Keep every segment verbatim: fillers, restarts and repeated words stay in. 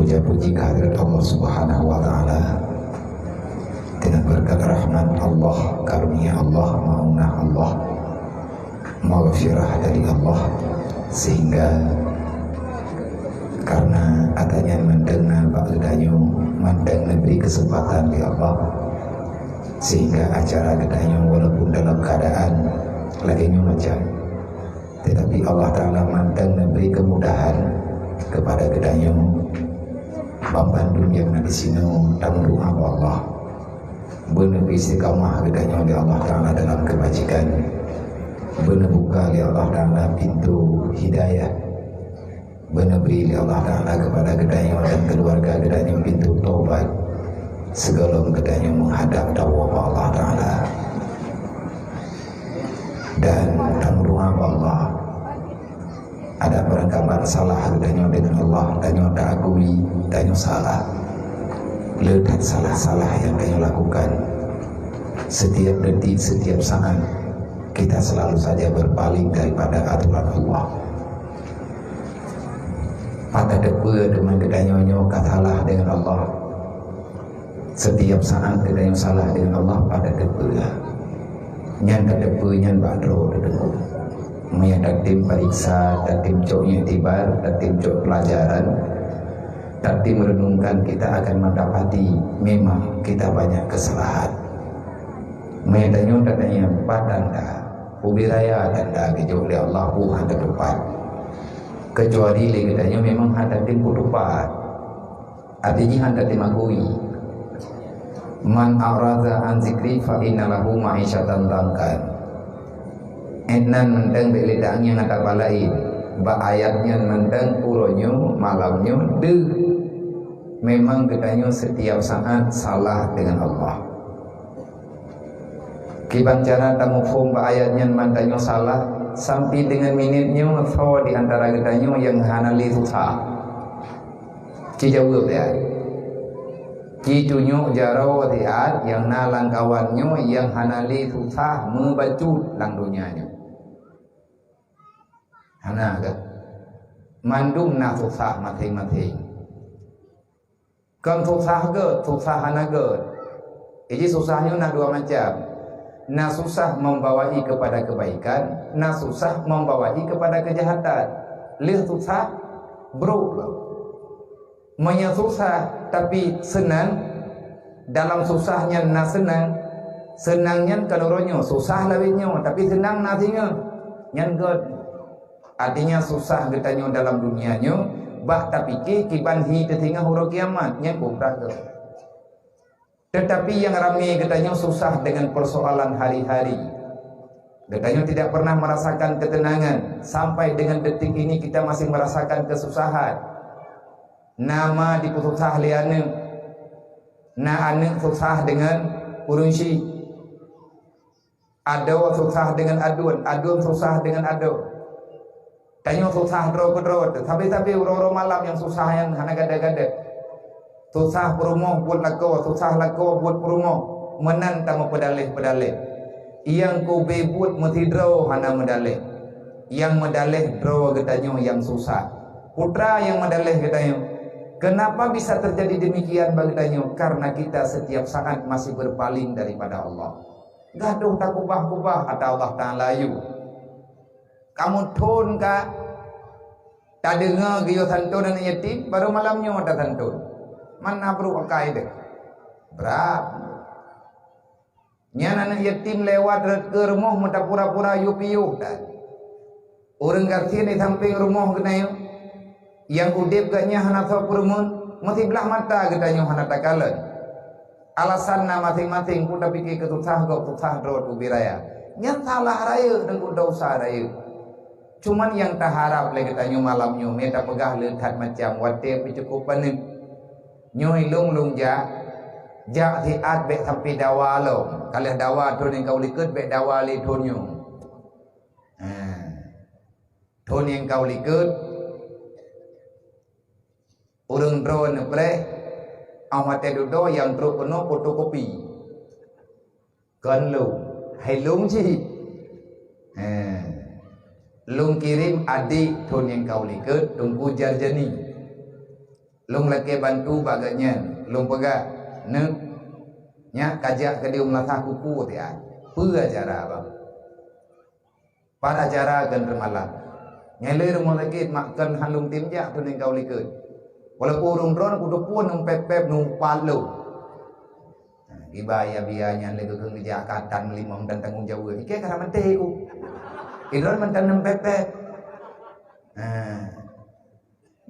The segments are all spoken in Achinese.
Puja-puji kehadirat Allah Subhanahu wa Ta'ala, dengan berkat rahmat Allah, karunia Allah, maunah Allah, maghfirah dari Allah, sehingga karena adanya manteng na bak geutanyoe, manteng neubri kesempatan dari Allah, sehingga acara geutanyoe walaupun dalam keadaan lagée nyoe macam, tetapi Allah Ta'ala manteng neubri kemudahan kepada geutanyoe. Banmandum nyang na di sinoe tameudoa bak Allah. Beuneubri istiqamah geutanyoe lé Allah Ta'ala dalam keubajikan. Beuneubuka lé Allah Ta'ala pintoe hidayah. Beuneubri lé Allah Ta'ala kepada geutanyoe dan keluarga geutanyoe pintoe taubat. Sigohlom geutanyoe meuhadab tawoe bak Allah Ta'ala. Dan tameudoa bak Allah. Ada barangkaban salah geutanyoe dengan Allah, tanyoe taakui, tanyoe salah. Le that salah-salah nyang tanyoe lakukan. Setiap detik, setiap saat, kita selalu saja berpaling daripada aturan Allah. Pat tateupeue teuma geutanyoe nyoe ka salah dengan Allah. Setiap saat geutanyoe salah dengan Allah, pat tateupeue. Nyan tateupeue nyan bak droe tateupeue. Meunyo tatem pariksa, tatem cok iktibar, tatem cok pelajaran, tatem renungkan, kita akan mendapati memang kita banyak kesalahan. Meunyo tanyoe tatanyong pat tanda, ubé raya tanda geujok lé Allah, uh, hana teutupat. Kecuali lé geutanyoe memang hana tatem peutupat. Artinya hana tatem akui. "Man a'rada an zikri fa inna lahu ma'isyatan dhankan." Inan manteng bék lé tangieng ata bak laén. Bak ayat nyan manteng uroe nyoe, malam nyoe, deuh. Memang geutanyoe setiap saat salah dengan Allah. Kiban cara tamuphom bak ayat nyan manteng nyoe salah, sampai dengan minit nyoe soe di antara geutanyoe nyang hana lé susah? Ci jaweueb ya. Ci tunyok jaroe siat nyang na lam kawan nyoe nyang hana lé susah meubacut lam donya nyoe. Hana geuh. Mandum na susah maséng-maséng. Kon susah gét, susah hana gét. Jadi susah nyoe na dua macam. Na susah membawai kepada kebaikan, na susah membawai kepada kejahatan. Lheueh susah, brok lom. Meunyoe susah tapi seunang, dalam susah nyan na seunang, seunang nyan ka lôn nyoe, susah lawét nyoe, tapi seunang na singoh, nyan gét. Artinya susah geutanyoe dalam dunia nyoe, bah tapike kiban hi teusingoh uroe kiamat, nyan kobra gét. Tetapi yang ramai geutanyoe susah dengan persoalan hari-hari. Geutanyoe tidak pernah merasakan ketenangan. Sampai dengan detik ini kita masih merasakan kesusahan. Na ma dipeususah lé aneuëk. Na aneuëk susah dengan ureuëng syik. Adoe susah dengan aduen, aduen susah dengan adoe. Tanyoe susah droe keudroe, sabe-sabe uroe-uroe malam nyang susah nyan hana gadée-gadée. Susah peurumoh buet lakoe, susah lakoe buet peurumoh, meunan tameupeudaleh-peudaleh. Nyang keu ubé buet meusidroe hana meudaleh. Nyang meudaleh droe geutanyoe nyang susah. Peue teuma nyang meudaleh geutanyoe. Kenapa bisa terjadi demikian bak geutanyoe? Karena kita setiap saat masih berpaling daripada Allah. Gadoh takubah-kubah ata Allah Ta'ala yue. Kamoe thon ka tadeungoe geuyue santôn aneuëk yatim, baru malam nyoe tasantôn. Mana brok akai deh. Brat. Nyan aneuëk yatim lewat rot keu rumoh meutapura-pura yue piôh that. Ureuëng gasien di sampéng rumoh geutanyoe, nyang udeb geuh nyan hana soe peureumeun, meusiblah mata geutanyoe hana takalon. Alasan na maséng-maséng, peue tapike keu susah gob susah droe teuh ubé raya. Nyan salah rayeuk dan desya rayeuk. Cuman nyang taharab lé geutanyoe malam nyoe, mita peugah le that macam watée peucukôp paneuk. Nyoe ilong-long jak, jak siat bék sampai dawa lom. Ka lheueh dawa thon nyang ka u likot bék dawa lé thon nyoe. Ha. Thon nyang ka u likot, ureuëng droe neupreh, 'oh watée dudoe nyang trok keunoe fotokopi. Kon lôn, hai lôn cit. Ha. Lôn kirém adék thon nyang ka u likot, Teungku Jarjani. Lôn lakée bantu bak geuhnyan, lôn peugah, "Neuk, nyak kajak keudeh u meulasah kuku tian." "Peue acara, Bang?" "Pat acara kön teumalam?" "Nyoe lé rumoh sakét mak kön han lôn tem jak, teuning ka u likot. Walaupun ureuëng droen kuteupue neupép-pép neupat lôn." Nah, kiba ya biya nyan lé geukheun geujak katan meulimong dan tanggong jaweueb. Ikée ka maté ku. Idroen mantong neupép-pép. Nah.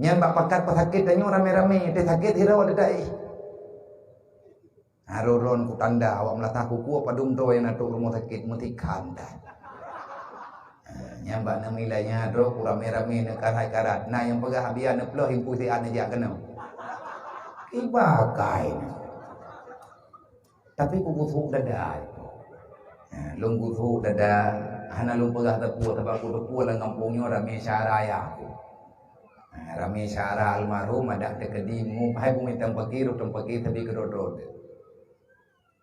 Nyan bak pakat pesakét tanyoe ramé-ramé, teuh sakét sidroe teuh. Harôh droen kutanda awak meulasah kuku padum droe nyang na trok rumoh sakét meusikan that. Ha, nyan bak neumilai nyan droe ku ramé-ramé neukarat-karat. Na nyang peugah biya neuploh impui siat neujak keunoe. Iba kai na. Tapi kugusok dada. Ha, lôn gusok dada, hana lôn peugah teupue, sabab kuteupue lam gampông nyoe ramé syara ayah ku. Ha, ramé syara almarhum adak teukeudi mu hai peumintang pagi, rotong pagi sabe keudroe-droe.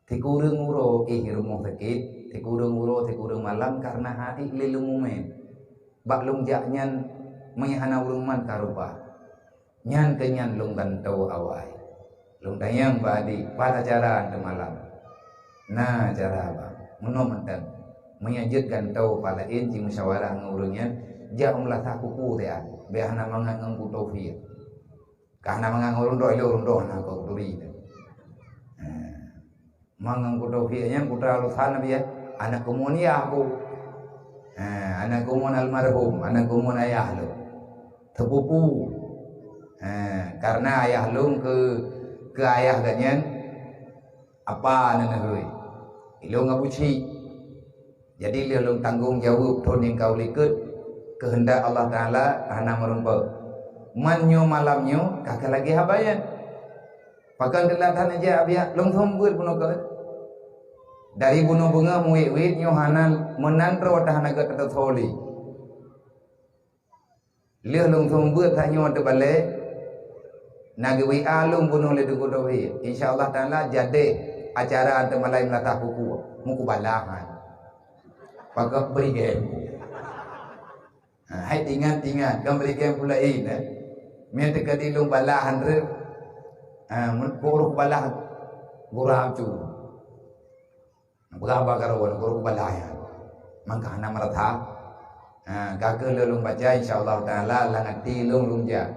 Sikureueng uroe éh rumoh sakét, sikureueng uroe, sikureueng malam karna hati lé lôn mumen. Bak lôn jak nyan meuhana ureuëng man ka rubah. Nyan keu nyan lôn gantoe awai. Lôn tanyong bak adik, "Pat acara teumalam?" "Na acara, Bang." "Meunoe mantong. Meunyoe jeuet gantoe pat laén jimusyawarah ngon ureuëng nyan, jak u meulasah kuku tian, bék hana mangat ngon kutofiek." Ka hana mangat ngon ureuëng droe, ilée ureuëng droe hana kuturi. Ha. Mangat kutofiek nyan putra Lusan Nabi ya, anak keumuen yah ku. Ha, anak keumuen almarhum, anak keumuen ayah lôn. Teupupu. Ha, karena ayah lôn keu, keu ayah geuhnyan apa neuneuhôi. Ilôn Abu Cik. Jadi lheueh lôn tanggong jaweueb thon nyang ka u likot, keuheundak Allah Taala hana meurumpok. Man nyoe malam nyoe ka keu lagée haba nyan. Pakon teulat that neujak biak lôn seumeubeuet bunoe keuh. Dari bunoe beungoh meuwét-wét nyoe hana meunan droe teuh hana geuh teutoh lé. Lheueh lôn seumeubeuet tanyoe teubalée, na geu-W A lôn bunoe lé Teungku Taufik. Insya Allah Taala jadeh acara teumalai meulatah kuku. Meukubalah han. Pakon bri gem. Ha, hai tingat-tingat, kan bri gem pula in, eh. Mien teuka di lôn balah han reuh. Ha, mun kuruk balah gurau tu. Beuraba karoe guru kubalah nyan. Mangka hana meurasa. Ha, ka keuh lôn baca, insya Allah Taala lam até lôn lôn jak.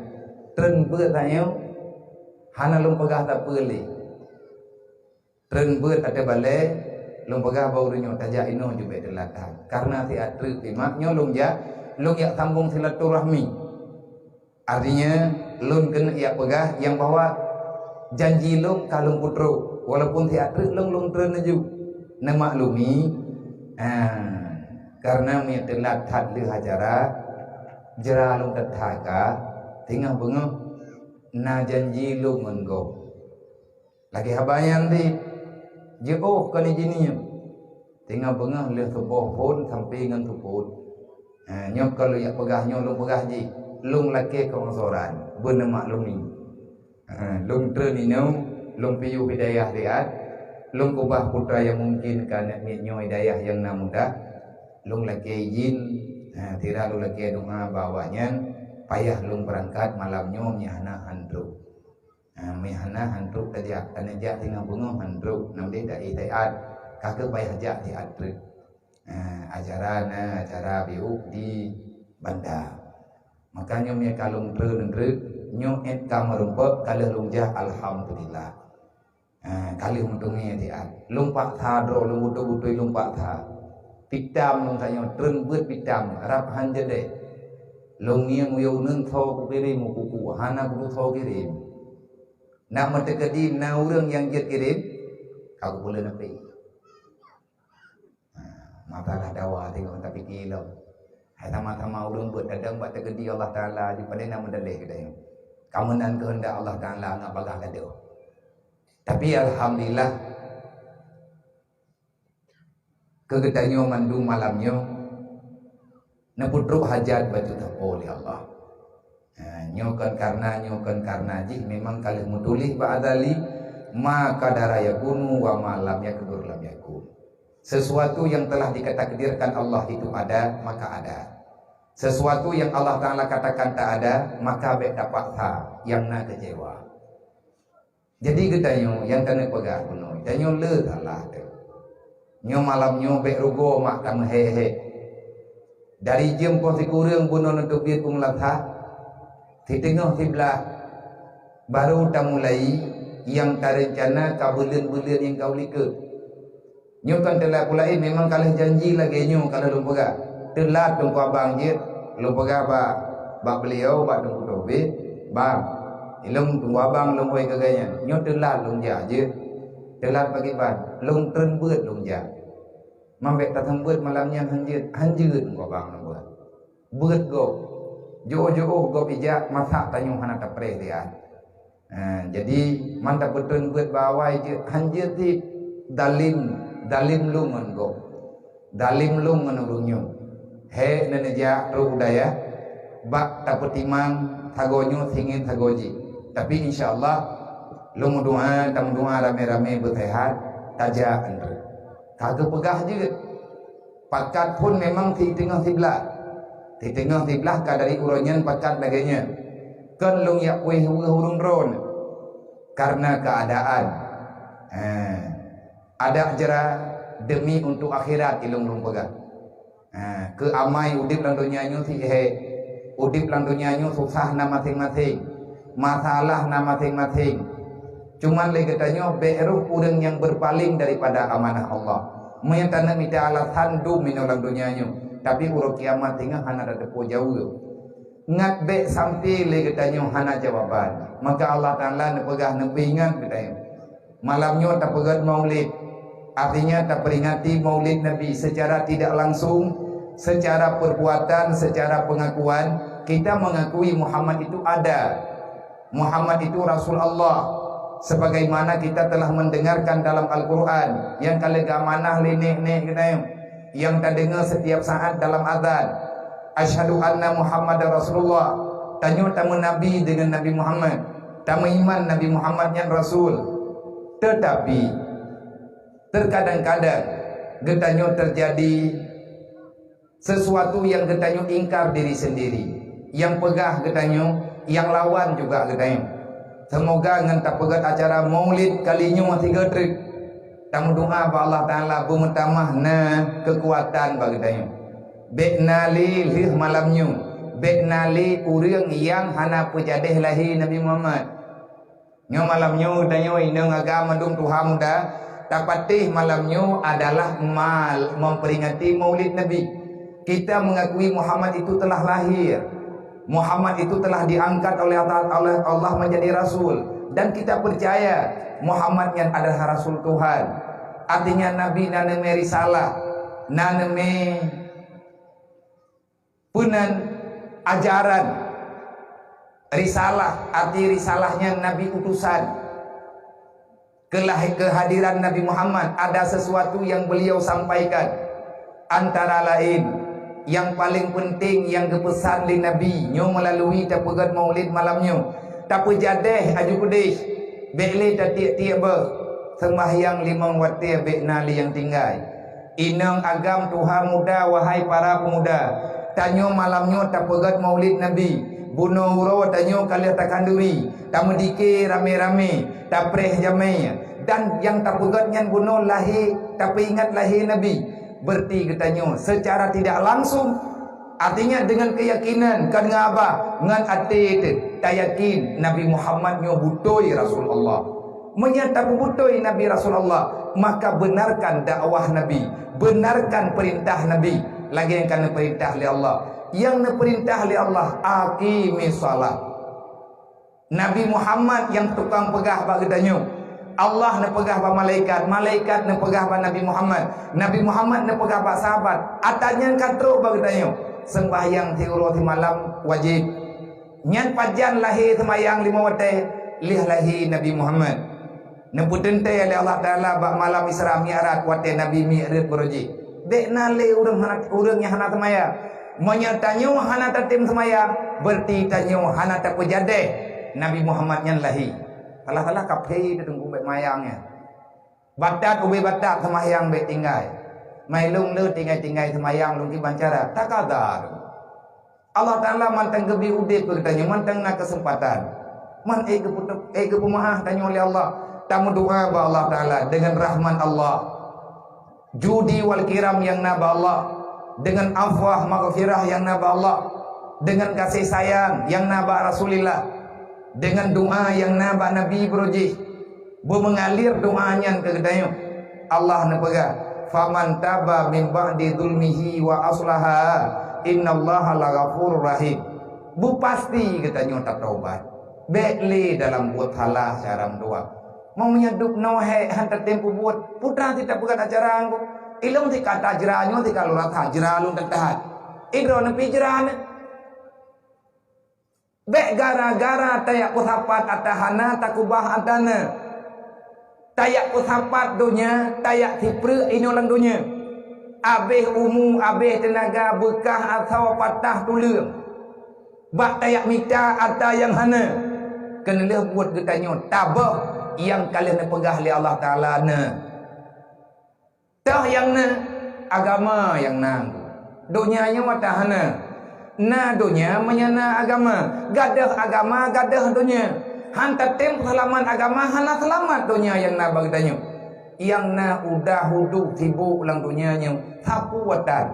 Treun beuet tanyoe hana lôn peugah sapeue lé. Treun beuet ateueh balée lôn peugah bak ureuëng nyoe tajak inoe jubek teulat that. Karena siat treuk timak nyoe lôn jak, lôn jak sambong silaturahmi. Artinya, lôn keuneuk jak peugah nyang bahwa janji lôn ka lôn peutrok, walaupun siat treuk lôn, lôn treun laju. Neumaklumi, ha, karena meunyoe teulat that lheueh acara, jra lôn that ka, teungoh beungoh na janji lôn ngon gob. Lagée haba nyan di jiôh kon ijin nyoe. Teungoh beungoh lheueh suboh phon sampoe ngon seupôt. Ha, nyoe ka lôn jak peugah, nyoe lôn peugah jih, lôn lakée keu soran, beuneumaklumi. Ha, lôn treun inoe, lôn piôh hidayah siat, lôn keubah putra nyang mungkin keu aneuk miet nyoe hidayah nyang na mudah, lôn lakée ijin, ha, sira lôn lakée doa bak awaknyan, payah lôn beurangkat malam nyoe nyang hana han trok. Ha, meuhana han trok tajak, ka neujak teungoh beungoh han trok, nam deh da'i siat, ka keuh payah jak siat treuk. Ha, acara na acara biôk di Banda. Maka nyoe meunyoe ka lôn treun treuk, nyoe ék ka meurumpok ka lheueh lôn jak, alhamdulillah. Ha, ka lheueh meuteumé siat. Lôn paksa droe, lôn beutôi-beutôi lôn paksa. Pitam lôn tanyoe, treun beuet pitam, rab han jadeh. Lôn ngieng uyueng uneun tho kukirém u kuku, hana kutusoe kirém. Na meuteukeudi na ureuëng nyang jeuet kirém, ka kupeuleueh neupé. Ha, masalah dawa teuh ka tapike lom. Hai sama-sama ureuëng beuet dadang bak teukeudi Allah Taala, jipadé na meudaleh geutanyoe. Ka meunan keuheundak Allah Taala ngat bagaih gadoh. Tapi alhamdulillah, keu geutanyoe mandum malam nyoe neupeutrok hajat bacut sapo lé Allah. Ha, nyoe kon karna, nyoe kon karna jih memang ka lheueh meutuléh bak azali, "Ma qadara yakunu wa ma lam yaqdur lam yakun." Sesuatu yang telah dikatakdirkan Allah itu ada, maka ada. Sesuatu yang Allah Taala katakan tak ada, maka bék tapaksa, nyang na kecewa. Jadi geutanyoe nyang taneuk peugah bunoe, tanyoe le salah teuh. Nyoe malam nyoe bék rugoe mak tameuhé-hé. Dari jeuem poh sikureueng bunoe neuteubiet peumeulasah, siteungoh siblaih barô tamulai nyang tareuncana ka buleuen-buleuen nyang ka u likot. Nyoe kon teulat peue laén, memang ka lheueh janji lagée nyoe ka lheueh lôn peugah. Teulat Teungku Abang jeuet, lôn peugah bak, bak beuliau, bak Teungku Tobé, "Bang, ilôn Teungku Abang lôn hôi keu gobnyan. Nyoe teulat lôn jak jeuet. Teulat pakriban, lôn treun beuet lôn jak. Man bék taseumeubeuet malam nyan han jeuet, han jeuet Teungku Abang lôn peugah." Beuet gob. Jiôh-jiôh gob ijak, masak tanyoe hana tapreh lé ai. Ha, jadi, man tapeutreun beuet bak awai jeuet, han jeuet cit. Dalem, dalem lôn ngon gob. Dalem lôn ngon ureuëng nyoe. Hék neuneujak trok u dayah, bak tapeutimang sagoe nyoe singiet sagoe jih. Tapi insya Allah, lôn meudoá, tameudoá ramé-ramé beuseuhat, tajak antre. Ka geupeugah jeuet. Pakat phon memang siteungoh siblaih. Siteungoh siblaih ka dari uroe nyan pakat lagée nyan. Kon lôn jak puih weueh ureuëng droeneuh. Karena keadaan. Ha. Adak jra demi untuk akhirat ilôn lôn peugah. Ha. Keu amai udeb lam donya nyoe sihé. Udeb lam donya nyoe susah na maséng-maséng. Masalah na maséng-maséng. Cuman lé geutanyoe bék rôh ureuëng nyang beupaleng daripada amanah Allah. Meunyoe taneuk mita alasan dum inoe lam donya nyoe, tapi uroe kiamat singoh hana tateupeue jaweueb. Ngat bék sampai lé geutanyoe hana jawaban. Maka Allah Taala neupeugah neupeuingat geutanyoe. Malam nyoe tapeugét maulid. Artinya taperingati maulid Nabi secara tidak langsung, secara perbuatan, secara pengakuan, kita mengakui Muhammad itu ada. Muhammad itu Rasul Allah, sebagaimana kita telah mendengarkan dalam Al-Quran, nyang ka lheueh geuamanah lé nék-nék geutanyoe, nyang tadeungoe setiap saat dalam azan, "Asyhadu anna Muhammadar Rasulullah." Tanyoe tameunabi deungon Nabi Muhammad, tameuiman Nabi Muhammad nyan rasul. Tetapi, terkadang-kadang geutanyoe terjadi sesuatu nyang geutanyoe ingkar diri sendiri, nyang peugah geutanyoe, nyang lawan juga geutanyoe. Seumoga ngon tapeugét acara maulid kali nyoe sigoe treuk, tameudoá bak Allah Taala beumeutamah na keukuatan bak geutanyoe. Bék na lé lheueh malam nyoe, bék na lé ureuëng nyang hana peujadéh lahé Nabi Muhammad. Nyoe malam nyoe tanyoe inong agam mandum tuha muda, tapatéh malam nyoe adalah mal memperingati Maulid Nabi. Kita mengakui Muhammad itu telah lahir. Muhammad itu telah diangkat oleh Allah, oleh Allah menjadi rasul, dan kita percaya Muhammad nyan adalah rasul Tuhan. Artinya Nabi na neumé risalah, na neumé peunan ajaran risalah, arti risalah nyan Nabi utusan. Keulah-, kehadiran Nabi Muhammad ada sesuatu yang beliau sampaikan. Antara lain, yang paling penting yang geupeusan lé Nabi nyoe melalui tapeugét maulid malam nyoe, tapeujadéh aju keudéh, bék lé tatiek-tiek beuh, seumbahyang limong watée bék na lé nyang tinggai. Inong agam tuha muda, wahai para pemuda, tanyoe malam nyoe tapeugét maulid Nabi. Bunoe uroe tanyoe ka lheueh takhanduri, tameudike ramé-ramé, tapreh jamé, dan nyang tapeugét nyan bunoe lahé, tapeuingat lahé Nabi. Berarti geutanyoe secara tidak langsung, artinya dengan keyakinan, kon ngon haba, ngon até teuh, tayakin Nabi Muhammad nyoe beutôi Rasul Allah. Meunyoe tapeubutôi Nabi Rasul Allah, maka benarkan dakwah Nabi, benarkan peurintah Nabi, lagée nyang ka neupeurintah lé Allah. Nyang neupeurintah lé Allah, "Aqimis shalah." Nabi Muhammad nyang tukang peugah bak geutanyoe. Allah neupeugah bak malaikat, malaikat neupeugah bak Nabi Muhammad, Nabi Muhammad neupeugah bak sahabat. Ata nyan ka trok bak geutanyoe. Seumbahyang siuroe simalam wajéb. Nyan pajan lahé seumayang limong watée, lheueh lahé Nabi Muhammad. Neupeuteuntée lé Allah Taala bak malam Isra Mi'raj watée Nabi miet rot barô jih. Bék na lé ureuëng hana, ureuëng nyang hana seumayang. Meunyoe tanyoe hana tatem seumayang, berarti tanyoe hana tapeujadéh Nabi Muhammad nyan lahé. Salah-salah kaphé teuh teungku bék mayang nyan. Batat ubé batat seumayang bék tinggai. Mai lôn le tinggai-tinggai seumayang lôn kiban cara. Takadar. Allah Taala mantong geubri udeb keu geutanyoe, mantong na keuseumpatan. Man ék geupeu-, ék geupeumeu'ah tanyoe lé Allah. Tameudoa bak Allah Taala deungon rahmat Allah. Judi wal kiram nyang na bak Allah, deungon afwah maghfirah nyang na bak Allah, deungon gaséh sayang nyang na bak Rasulillah, deungon doa nyang na bak Nabi beurojih, beumeungalir doa nyan keu geutanyoe. Allah neupeugah, "Faman taba min ba'di zulmihi wa aslaha, innallaha laghafurur rahim." Beupasti geutanyoe tataubat. Bék lé dalam buet salah cara meudoa. Meunyoe duek noe hék han tatem peubuet, peue teuma tapeugah acara nyoe. Ilôn tika tajra nyoe tika lôn rasa jra lôn that-that. Idroe neupi jra nyoe. Bék gara-gara tajak peusapat ata hana takubah ata na. Tajak peusapat donya, tajak sipreuk inoe lam donya. Abéh umu, abéh teunaga, beukah asoe patah tuleueng. Bak tajak mita ata nyang hana. Keuneulheueh buet geutanyoe taböh nyang ka lheueh neupeugah lé Allah Taala na. Toh nyang na, agama nyang na. Donya nyoe watée hana. Na donya meunyoe na agama, gadôh agama, gadôh donya. Han tatem seulamat agama, hana seulamat donya nyang na bak geutanyoe. Nyang na udah udub sibok lam donya nyoe, sapeue watée.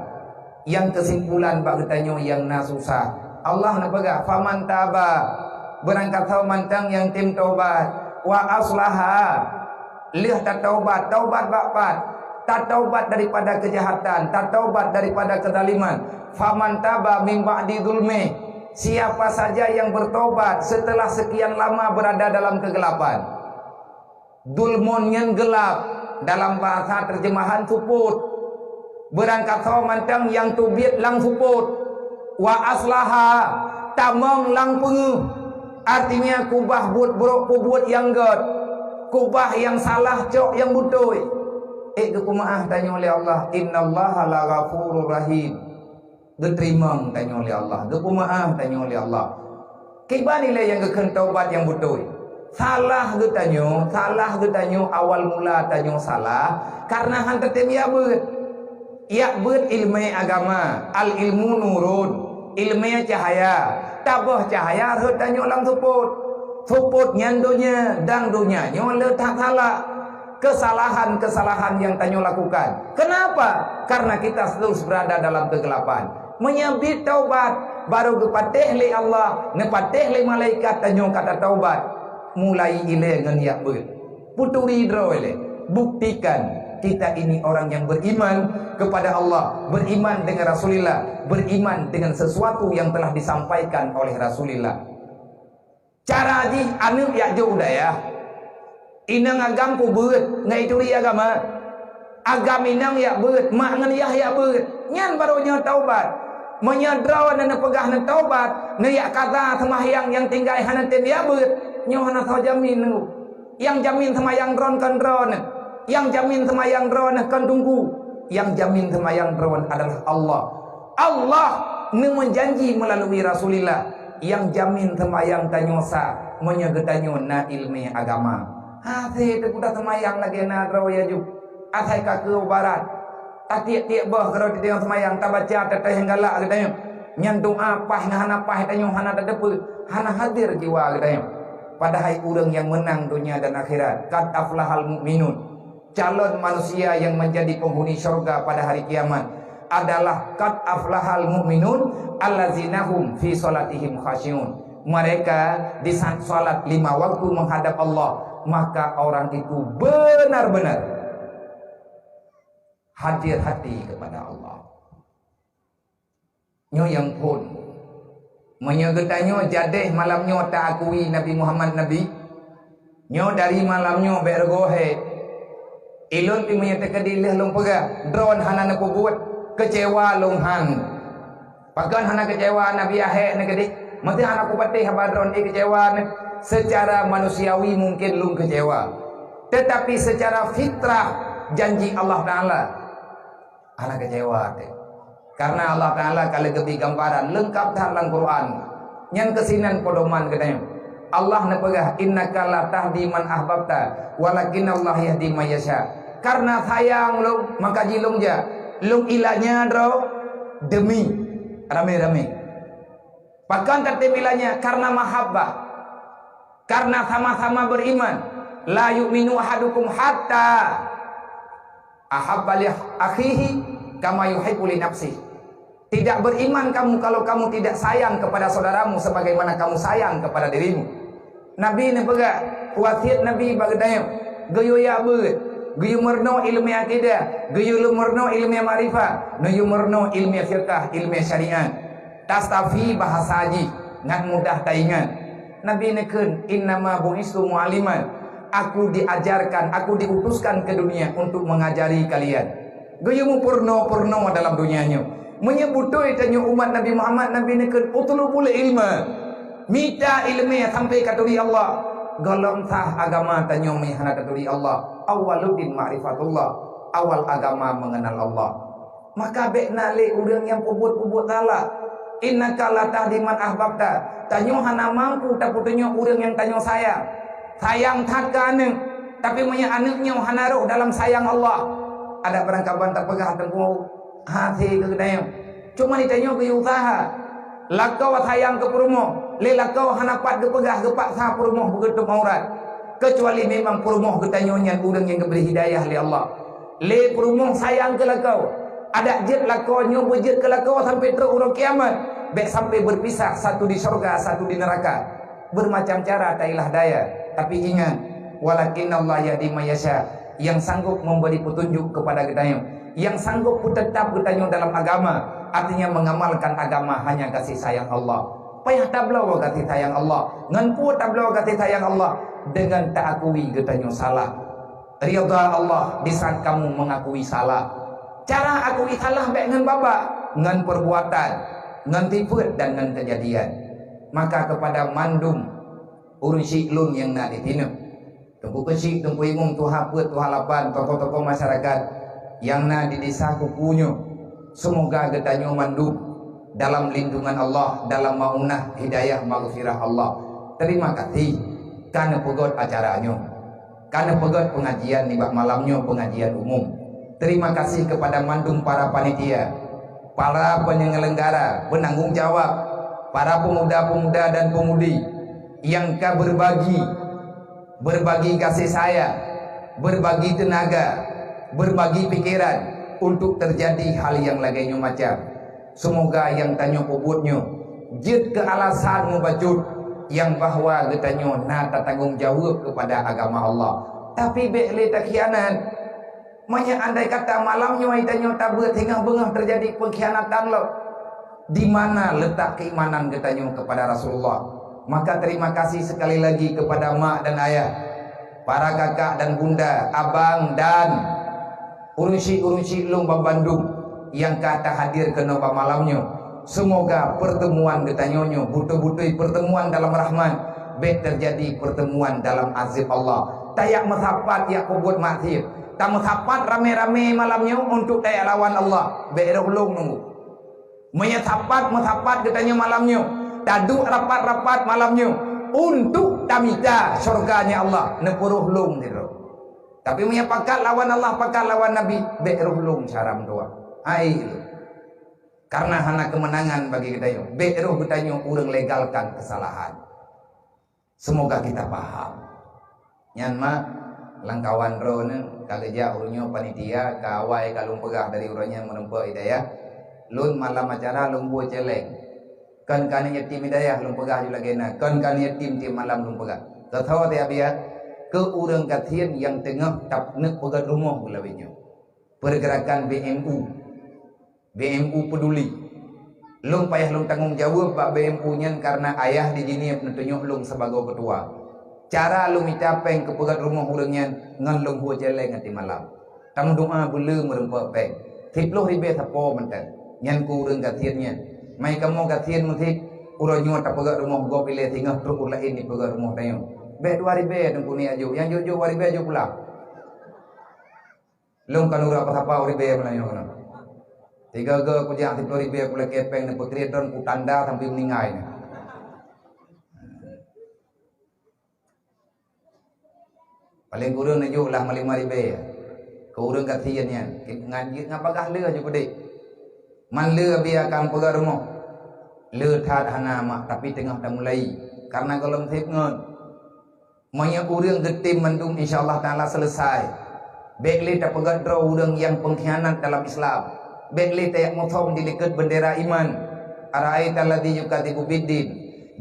Nyang keusimpulan bak geutanyoe nyang na susah. Allah neupeugah, "Faman taba," beurangkasoe mantong nyang tem taubat, "wa aslaha," lheueh tataubat, taubat bak pat, tataubat daripada keujahatan, tataubat daripada keuzaliman. "Faman taba min ba'di zulmi," siapa saja yang bertobat setelah sekian lama berada dalam kegelapan. Zulmun nyan geulap, dalam bahasa terjemahan seupôt. Beurangkasoe mantong nyang teubiet lam seupôt. Wa aslaha, tamong lam peungeuh. Artinya kubah buet brok peubuet nyang gét. Kubah nyang salah cok nyang beutôi. Ék geupeumeu'ah tanyoe lé Allah, "Innallaha laghafurur rahim." Geuteurimong tanyoe lé Allah, geupeumeu'ah tanyoe lé Allah. Kiban ilée nyang geukheun taubat nyang beutôi. Salah geutanyoe, salah geutanyoe awal mula tanyoe salah karena han tatem jak beuet. Jak beuet ileumé agama, al ilmu nurun, ileumé cahya. Taböh cahya rhot tanyoe lam seupôt. Seupôt nyan donya, dan donya nyoe le that salah. Kesalahan-kesalahan yang tanyoe lakukan. Kenapa? Karena kita terus berada dalam kegelapan. Meunyoe bit taubat, baru geupatéh lé Allah, neupatéh lé malaikat tanyoe ka tataubat. Mulai ilée ngon jak beuet. Peuturi droe lé. Buktikan kita ini orang yang beriman kepada Allah, beriman dengan Rasulullah, beriman dengan sesuatu yang telah disampaikan oleh Rasulullah. Cara jih aneuk jak jok u dayah. Inong agam peubeuet ngon ituri agama. Agam inong jak beuet, mak ngon yah jak beuet. Nyan barô nyoe taubat. Meunyoe droeneuh neupeugah neutaubat, neujak kaza seumahyang nyang tinggai hana tem jak beuet, nyoe hana soe jamin nyoe. Nyang jamin seumahyang droeneuh kon droeneuh. Nyang jamin seumahyang droeneuh kon teungku. Nyang jamin seumahyang droeneuh adalah Allah. Allah neumeujanji meulalui Rasulillah, nyang jamin seumayang tanyoe sah meunyoe geutanyoe na ileumé agama. Hasé teukuda seumayang lagée na droe ya ju, asai ka keu barat. Tatiek-tiek boh keudroe teudeungoe seumayang, tabaca teuh nyang galak geutanyoe. Nyan doa paih ngon hana paih tanyoe hana tateupeue, hana hadir jiwa geutanyoe. Padahai ureuëng nyang meunang donya dan akhirat, qad aflahal mu'minun. Calon manusia yang menjadi penghuni syurga pada hari kiamat adalah qad aflahal mu'minun allazina hum fi salatihim khasyi'un. Mereka di saat salat lima waktu menghadap Allah, maka orang itu benar-benar hadir hati kepada Allah. Nyoe nyang phon. Meunyoe geutanyoe jadeh malam nyoe taakui Nabi Muhammad Nabi, nyoe dari malam nyoe bék reugoe hé. Ilôn pih meunyoe teukeudi lheueh lôn peugah, droen hana neupeubuet, keucewa lôn han. Pakon hana keucewa Nabi ahé neukeudi? Meusti hana kupatéh haba droen ék keucewa neuh. Secara manusiawi mungkin lôn keucewa. Tetapi secara fitrah janji Allah Taala, hana keucewa teuh. Karena Allah Taala ka lheueh geubri gambaran leungkap that lam Quran. Nyan keuh sinan pedoman geutanyoe. Allah neupeugah, "Innaka la tahdi man ahbabta, walakinnallaha yahdi man yasha." Karena sayang lôn, maka jih lôn jak. Lôn ilanya droe demi ramé-ramé. Pakon tatem ilanya? Karena mahabbah. Karena sama-sama beriman. La yu'minu ahadukum hatta ahabba li akhihi kama yuhibbu li nafsihi. Tidak beriman kamu kalau kamu tidak sayang kepada saudaramu sebagaimana kamu sayang kepada dirimu. Nabi neupeugah, wasiet Nabi bak geutanyoe, geuyue yak beuet, geuyue meurunoe ileumèe akidah, geuyue meurunoe ileumèe makrifat, neuyue meurunoe ileumèe fiqah, ileumèe syariat. Tastafi bahasa jih ngat mudah taingat. Nabi neukheun, "Innama bu'istu mu'alliman." Aku diajarkan, aku diutuskan ke dunia untuk mengajari kalian. Geuyue mupeurunoe-peurunoe dalam dunia nyoe. Meunyoe beutôi tanyoe umat Nabi Muhammad, Nabi neukheun, "Utlubul ilma." Mita ileumèe sampai ka turi Allah. Gohlom sah agama tanyoe meuhana ka turi Allah. Awwaluddin ma'rifatullah. Awal agama mengenal Allah. Maka bèk na lé ureuëng nyang peubuet-peubuet salah. Innaka la tahdi man ahbabta. Tanyoe hana mampu tapeutunyok ureuëng nyang tanyoe sayang. Sayang that keu aneuëk, tapi meunyoe aneuëk nyoe hana rhoh dalam sayang Allah, adak barangkaban tapeugah teungku hase keu geutanyoe. Cuma di tanyoe geuyue usaha. Lakoe sayang keu peurumoh, lé lakoe hana pat geupeugah geupaksa peurumoh beugeutôp aurat. Kecuali memang peurumoh geutanyoe nyan ureuëng nyang geubri hidayah lé Allah. Lé peurumoh sayang keu lakoe, adak jeuet lakoe nyoe beujeuet keu lakoe sampai trok uroe kiamat, bèk sampai berpisah, satu di syurga, satu di neraka. Bermacam cara tailah daya, tapi ingat, walakinnallaha yahdi may yasha, yang sanggup memberi petunjuk kepada geutanyoe, yang sanggup peuteutap geutanyoe dalam agama, artinya mengamalkan agama hanya kasih sayang Allah. Payah tabloe kasih sayang Allah. Ngon peue tabloe kasih sayang Allah? Dengan taakui geutanyoe salah. Ridha Allah di saat kamu mengakui salah. Cara akui salah bèk ngon babah, ngon perbuatan, ngon sifeuet dan ngon kejadian. Maka kepada mandum ureuëng syik lôn nyang na di sinoe, Teungku Keuchik, Teungku Imum, Tuha Peuet, Tuha Lapan, tokoh-tokoh masyarakat nyang na di desa Kuku nyoe, seumoga geutanyoe mandum dalam lindungan Allah, dalam maunah hidayah maghfirah Allah. Terima kasih ka neupeugöt acara nyoe. Ka neupeugöt pengajian nibak malam nyoe, pengajian umum. Terima kasih kepada mandum para panitia, para penyelenggara, penanggung jawab, para pemuda-pemuda dan pemudi nyang ka berbagi, berbagi kasih sayang, berbagi tenaga, berbagi pikiran untuk terjadi hal nyang lagèe nyoe macam. Seumoga nyang tanyoe peubuet nyoe jeuet keu alasan mubacut nyang bahwa geutanyoe na tatanggong jaweueb keupada agama Allah. Tapi bèk lé takhianat. Meunyoe andai kata malam nyoe geutanyoe tabeuet singoh beungoh teujadi peungkhianatan lom, di mana letak keimanan geutanyoe keupada Rasulullah? Maka terima kasih sekali lagi kepada mak dan ayah, para kakak dan bunda, abang dan ureuëng syik-ureuëng syik lôn banmandum nyang ka tahadir keunoe bak malam nyoe. Seumoga pertemuan geutanyoe nyoe beutôi-beutôi pertemuan dalam rahmat, bèk teujadi pertemuan dalam azab Allah. Tajak meusapat jak peubuet maksiet, tameusapat ramé-ramé malam nyoe untuk tajak lawan Allah, bèk rhoh lôn nunggu. Meunyoe sapat meusapat geutanyoe malam nyoe, taduek rapat-rapat malam nyoe untuk tamita syurga-Nya Allah, neupeurhoh lôn sidroe. Tapi meunyoe pakat lawan Allah, pakat lawan Nabi, bèk rhoh lôn syara meutuwah. Hai lôn. Karena hana keumeunangan bagi geutanyoe, bèk rhoh geutanyoe ureuëng legalkan keusalahan. Seumoga kita paham. Nyan mak, lam kawan droeneuh ka geujak uroe nyoe panitia, ka awai ka lôn peugah dari uroe nyan meureumpok hidayah. Lôn malam acara lôn bôh celeng. Kon keu aneuk yatim hidayah lôn peugah ju lagèe na, kon keu aneuk yatim tiep malam lôn peugah. Teuthô tiap biya keu ureuëng gasien nyang teungoh tap neuk peugöt rumoh beulawét nyoe. Pergerakan B M U. B M U peduli. Lôn payah lôn tanggong jaweueb bak B M U nyan kareuna ayah di Jeunieb neutunyok lôn sibagoe keutua. Cara lôn mita péng keu peugöt rumoh ureuëng nyan ngon lôn hue céléng até malam. Tameudoá beuleu meureumpok péng. Siplôh ribèe sapo mantong. Nyan keu ureuëng gasien nyan. Mai kamoe gasien meusit, uroe nyoe tapeugöt rumoh gob ilèe singoh trok ureuëng laén jipeugöt rumoh tanyoe. Bèk dua ribèe teungku nyoe jok. Nyang jok-jok dua ribèe jok pulang. Lôn ka lôn rap sapa ureuëng ribèe meulayeue keunoe. Tiga-tiga kujak siplôh ribèe kulakèe péng neupeukriet droen kutanda sampai meuninggai nyan. Paleng kureueng neujok lah limong ribèe. Keu ureuëng gasien nyan, ngan jeuet ngon bagaih lé aju keudéh. Man lé abéh akan peugöt rumoh. Le that hana mak, tapi teungoh tamulai. Karena gohlom seb ngon. Meunyoe ureuëng geutem mandum, insya Allah Taala selesai. Bék lé tapeugét droe ureuëng nyang pengkhianat dalam Islam. Bék lé tajak musom dilikot bendera iman. Ara'aita alladzi yukadzibu biddin.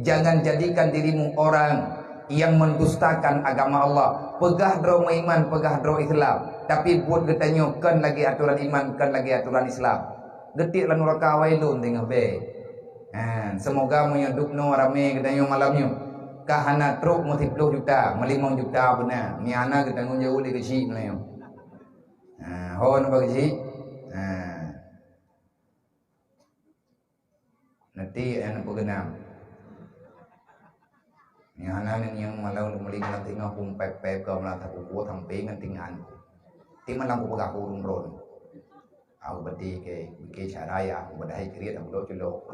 Jangan jadikan dirimu orang yang mendustakan agama Allah. Peugah droe meuiman, peugah droe Islam. Tapi buet geutanyoe kon lagée aturan iman, kon lagée aturan Islam. Geutik lam nuraka awai lôn teungoh bék. Ha, seumoga meunyoe dubnoe ramé geutanyoe malam nyoe, ka hana trok meusiploh juta, meulimong juta beuna. Nyan hana geutanggong jaweueb lé keuchik meunyoe. Ha, ho nibak keuchik? Ha. Nanti nyang peugeuhnam. Nyan hana nyang malam meuli malam teungoh peumpép-pép ka malam takuku sampai ngon tingan. Ti malam kupeugah ureuëng droen. Aku beti ke, ke cara ya, aku bedai kriet, aku dok culok.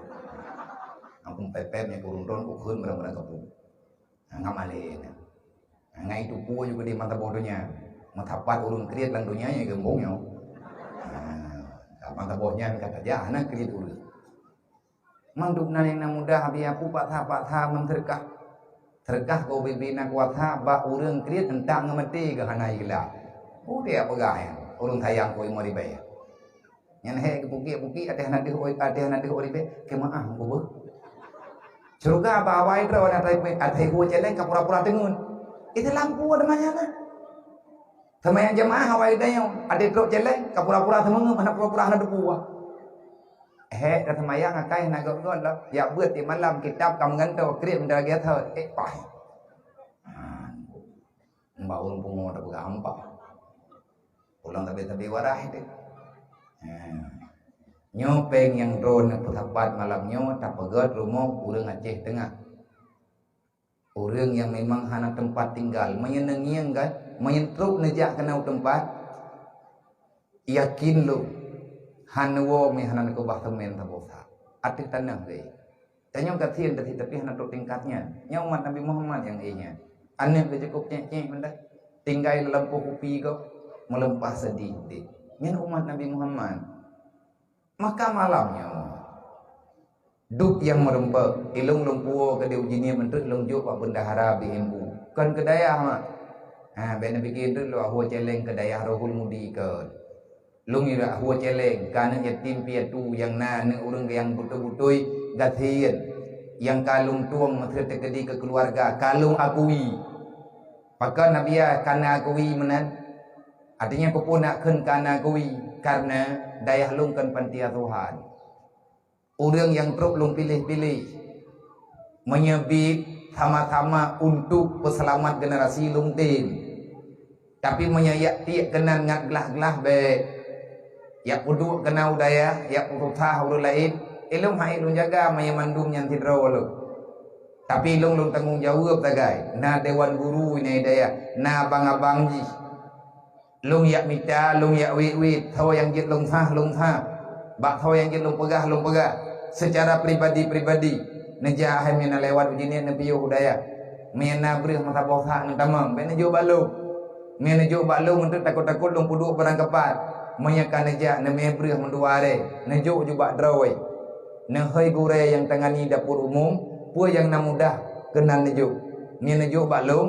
Aku pepet nya kurundon, ku kheun barang-barang kapu. Ngam alé nya. Ngai tupu juga di mata boh donya. Meusapat ureuëng kriet lam donya nya gembong nyoe. Nah, mata boh nyan kata jah, hana kriet ureuëng. Mandum na nyang na mudah, biar aku paksa-paksa meuseurkah. Seurkah keu ubé-bé na kuasa bak ureuëng kriet, entak ngon maté geuh hana ikhlas. Udeb peugah nyan, ureuëng sayang keu imo ribée. Nyan hék geupukék-pukék, até hana deuh, até hana deuh ribée, keumaah geubeue. Syeuruga bak awai droe na até, até hue céléng ka pura-pura teungeut. Itu lampu ada manyang na. Seumayang jeumaáh awai dayong, até trok céléng ka pura-pura seumeungeup, hana pura-pura hana teupeue. Hék, ka seumayang akai hana göt-göt lom. Jak beuet di malam kitab ka meugantoe, kriet meudarah gét thot. Eh, paih. Ha, mbak ureuëng pungo tapeugah hampa. Pulang tabe-tabe wadah itu. Ha. Nyoe péng nyang droeneuh peusapat malam nyoe tapeugöt rumoh ureuëng Aceh Teungoh. Ureuëng nyang memang hana teumpat tinggal, meunyoe neungieng kan, meunyoe trok neujak keunoe teumpat, yakin lôn, hana woe meuhana neukeubah seumén saboh sa ateueh tanoh geuh. Tanyoe gasien teuh tapi hana trok tingkat nyan. Nyan umat Nabi Muhammad nyang éh nyan. Aneuk geuh cukôp cék-cék meudah. Tinggai lam lampôh kupi gob, meuleumpah seudeh udeb. Nyan umat Nabi Muhammad. Maka malam nyoe, duek nyang meureumpok, ilong lôn puwoe keudeh uji niet meuntreuk lôn jok bak bendahara B M U. Kon keu dayah mak. Ha, bèk neupike treuk lôn ahue céléng keu dayah Rohul Mudi kon. Lôn irek ahue céléng keu aneuk yatim piatu nyang na aneuk ureueng nyang beutôi-beutôi gasien, nyang ka lôn tueng meuseuti keudeh keu keuluwarga, ka lôn akui. Pakon Nabi ya ka na akui meunan? Artinya peue-peue nak kheun ka na akui, kareuna dayah lôn kon panti asuhan. Ureueng nyang trok lôn piléh-piléh. Meunyoe biet sama-sama untuk peuseulamat generasi lôn tem. Tapi meunyoe yak tiek keunan ngat glah-glah bèk. Yak peuduek keunan u dayah, yak peususah ureueng laén, ilong hai lôn jaga meunyoe mandum nyan sidroe lôn. Tapi ilong lôn tanggong jaweueb sagai, na dewan guru inan dayah, na abang-abang jih. Lôn yak mita, lôn yak wét-wét, soe nyang jeuet lôn sah, lôn sah. Bak soe nyang jeuet lôn peugah, lôn peugah. Seucara pribadi-pribadi, neujak hai meunyoe na lewat uji niet neupiôh u dayah. Meunyoe na breueh meusaboh sak neutamong, bèk neujok bak lôn. Meunyoe neujok bak lôn, meunteuk takot-takot lôn peuduek barang keupat. Meunyoe ka neujak neumè breueh meudua aré, neujok ju bak droe. Neuhôi gurèe nyang tangani dapur umum, peue nyang na mudah keunan neujok. Meunyoe neujok bak lôn,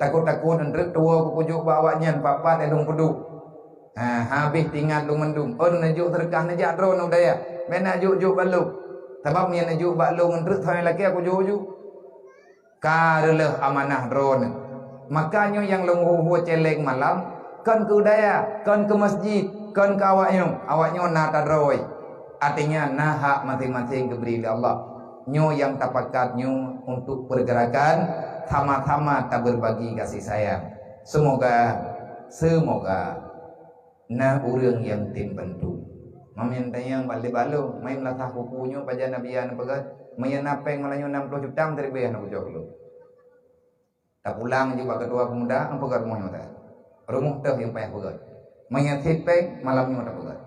takot-takot eunteuk tuwoe kujok bak awaknyan pat-pat lôn peuduek. Ha, habéh teuingat lôn mandum. Oh, neujok seudeukah neujak droeneuh u dayah. Bèk neujok-jok bak lôn. Sabab meunyoe neujok bak lôn eunteuk, soe nyang lakèe kujok ju. Ka reuloh amanah droeneuh. Maka nyoe nyang lôn hue-hue céléng malam, kon keu dayah, kon keu masjid, kon keu awaknyoe. Awaknyoe na tadroe. Artinya na hak maséng-maséng geubri lé Allah. Nyoe nyang tapakat nyoe untuk pergerakan sama-sama taberbagi kasih sayang. Semoga, semoga na ureueng nyang tem bantu. Mamin tanyong bak lé bak lôn, mai meulasah kuku nyoe pajan Nabi ya neupeugah, meunyoe na péng malam nyoe nam ploh juta meuteureubeh na kucok lôn. Tapulang ju bak ketua pemuda, neupeugah rumoh nyoe ta. Rumoh teuh nyang payah peugah. Meunyoe cit péng, malam nyoe tapeugah.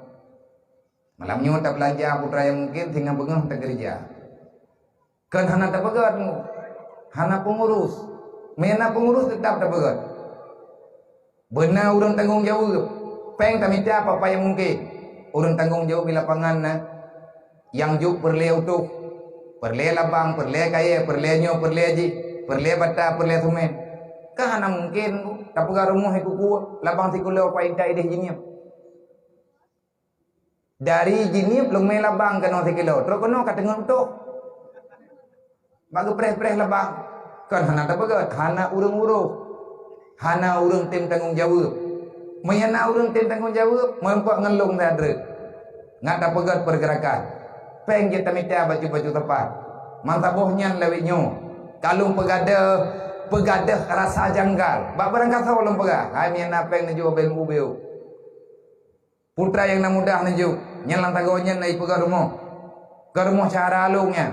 Malam nyoe tabeulanja putra nyang mungken singoh beungoh takeureuja. Kon hana tapeugét mu, hana peungurus. Meunyoe na peungurus teutap tapeugét. Beuna ureueng tanggong jaweueb. Péng tamita peue-peue nyang mungken. Ureueng tanggong jaweueb di lapangan na nyang jok peureulèe utoh. Peureulée labang, peureulée kayée, peureulée nyoe, peureulée jih, peureulée bata, peureulée seumén. Kan hana mungken tapeugah rumoh ikuku labang sikilo painta ideh jiniep. Dari jiniep leumé labang keunoe sikilo, trok keunoe ka teungeut utoh. Bak geupreh-preh labang, kon hana tapeugét, hana ureuëng uroh, hana ureuëng tem tanggong jaweueb. Meunyo na ureuëng tem tanggong jaweueb, meurumpok ngon lôn that dreuet. Ngat tapeugét peurgeurakan. Péng jeuet tamita bacut-bacut teumpat. Meusaboh nyan lawét nyoe, ka lôn peugadeuh, peugadeuh rasa janggal. Bak barangkasoe lôn peugah, hai meunyo na péng neujok ubé-ubé. Putra nyang na mudah neujok, nyan lam sagoe nyan na ipeugét rumoh. Ka rumoh syara lôn nyan.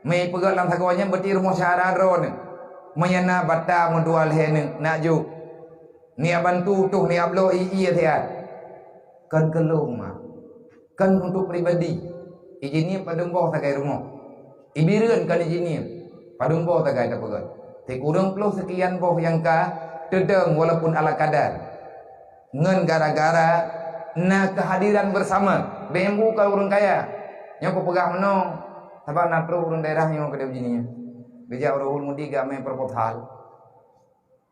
Meu ipeugét lam sagoe nyan, berarti rumoh syara droeneuh. Meunyo na bata meudua lhée neuh, nak jok. Neujak bantu tuh, neujak bloe ié siat. Kon keu lôn, ma. Kon untuk pribadi. Ijiniep padum boh sagai rumoh. Ibireuen kon ijiniep padum boh sagai tapeugét. Sikureueng ploh seukian boh nyang ka teudong walaupun ala kadar. Ngon gara-gara na keuhadiran beusama, B M U ka ureuëng kaya. Nyoe kupeugah meunoe, sabab na troh ureuëng daerah nyoe keudeh jih nyan. Geujak ureuëng Mudi geumé proposal.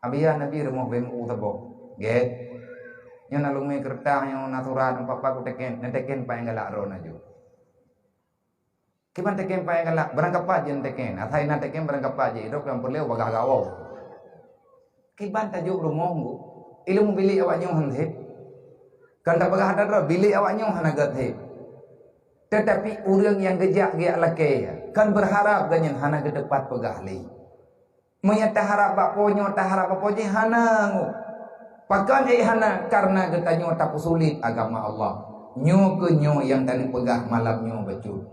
Abiya Nabi rumoh B M U saboh. Gét. Nyoe na lôn mé keureutah nyoe na surat empat-empat kuteken, neuteken paih galak droe na jok. Kiban teken paih galak, barangkapat jih teken. Asai na teken barangkapat jih, idok nyang peureulée bagah gawoe. Kiban tajok rumoh ngu. Ileumu bilék awak nyoe han sép. Kan tapeugah that droe, bilék awak nyoe hana gét sép. Tetapi ureuëng nyang geujak geujak lakée, kan beurharap geuh nyan hana geuteupat peugah lé. Meunyoe taharab bak po nyoe, taharab bak po jih hana ngu. Pakon ék hana? Kareuna geutanyoe tapeusulet agama Allah. Nyoe keuh nyoe nyang taneuk peugah malam nyoe bacut.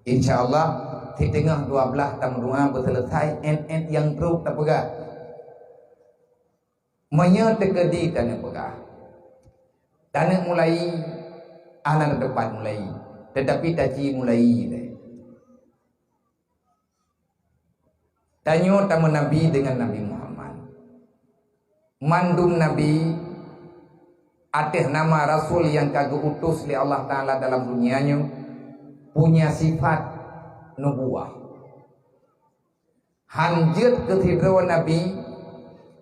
Insya Allah, siteungoh dua blaih tameudoa beuseuleusai ét-ét nyang trok tapeugah. Meunyoe teukeudi taneuk peugah, taneuk mulai, hana teupat mulai, tetapi taci mulai lé. Tanyoe tameunabi deungon Nabi Muhammad. Mandum nabi ateueh nama rasul nyang ka geu-utus lé Allah Taala dalam dunia nyoe punya sifat nubuwah. Han jeuet keu sidroe nabi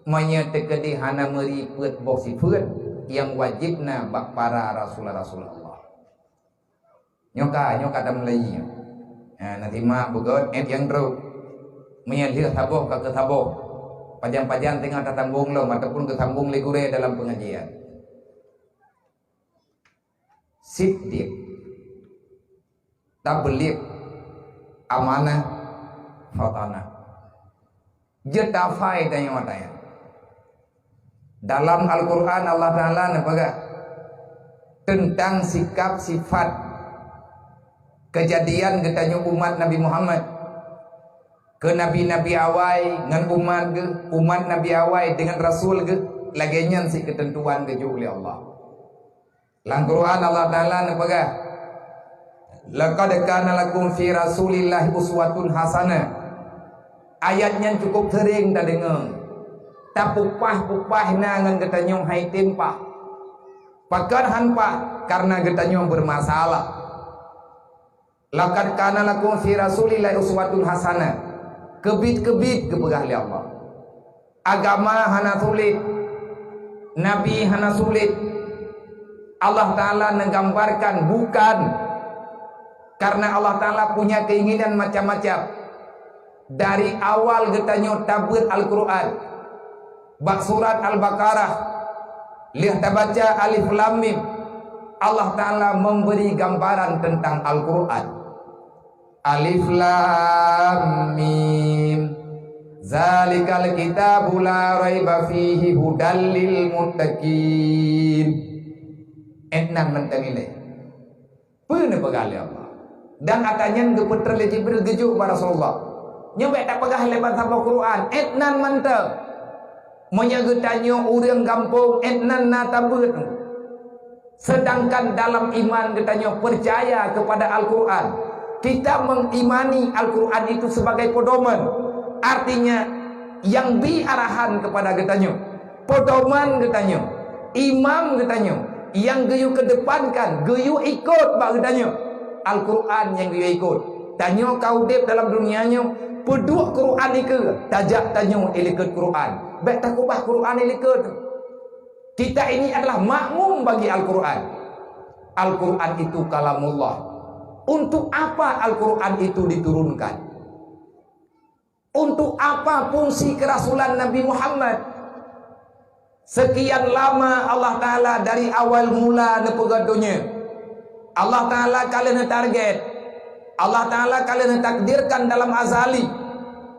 meunyoe teukeudi hana meuri peuet boh sifeuet nyang wajéb na bak para rasul-rasul Allah. Nyoe ka, nyoe ka tameulai nyoe. Ha, na simak beugét, ét nyang trok. Meunyoe lheueh saboh ka keu saboh. Pajan-pajan teungoh tatambong lom ataupun geusambong lé gurée dalam peungajian. Siddiq, tabligh, amanah, fatanah. Jeuet tafai tanyoe-tanyoe. Dalam Al-Quran Allah Taala neupeugah teuntang sikap sifat keujadian geutanyoe umat Nabi Muhammad. Keu nabi-nabi awai ngon umat geuh, umat nabi awai deungon rasul geuh, lagée nyan sit keuteuntuan geujok lé Allah. Lam Quran Allah Taala neupeugah, "Laqad kana lakum fi Rasulillahi uswatun hasanah." Ayat nyan cukup seuring tadeungoe. Tapupah-pupah na ngon geutanyoe hai tem pah. Pakon han pah? Kareuna geutanyoe beurmasalah. "Laqad kana lakum fi Rasulillahi uswatun hasanah." Keubiet-keubiet geupeugah lé Allah. Agama hana sulet, nabi hana sulet. Allah Taala neugambarkan bukan karena Allah Taala punya keinginan macam-macam. Dari awal geutanyoe tabeuet Al-Quran, bak surat Al-Baqarah, lheueh tabaca Alif Lam Mim, Allah Taala memberi gambaran tentang Al-Quran. Alif Lam Mim. Zalikal kitabu la raiba fihi hudal lil muttaqin. Ét nan mantong ilée. Peue neupeugah lé Allah? Dan ata nyan geupeutrön lé Jibril geujok bak Rasulullah. Nyoe bék tapeugah lé bansaboh Quran, ét nan mantong. Meunyoe geutanyoe ureuëng gampông, ét nan na tabeuet. Sedangkan dalam iman geutanyoe percaya kepada Al-Quran. Kita mengimani Al-Quran itu sebagai pedoman. Artinya, yang bri arahan kepada geutanyoe. Pedoman geutanyoe. Imam geutanyoe. Nyang geuyue kedepankan, geuyue ikot bak geutanyoe. Al-Quran nyang geuyue ikot. Tanyoe ka udeb dalam dunia nyoe, peuduek Quran ikeue, tajak tanyoe ilikot Quran. Bék takeubah Quran ilikot. Kita ini adalah makmum bagi Al-Quran. Al-Quran itu kalamullah. Untuk apa Al-Quran itu diturunkan? Untuk apa fungsi kerasulan Nabi Muhammad? Sekian lama Allah Ta'ala dari awal mula neupeugah donya. Allah Ta'ala ka lheueh neutarget. Allah Ta'ala ka lheueh neutakdirkan dalam azali.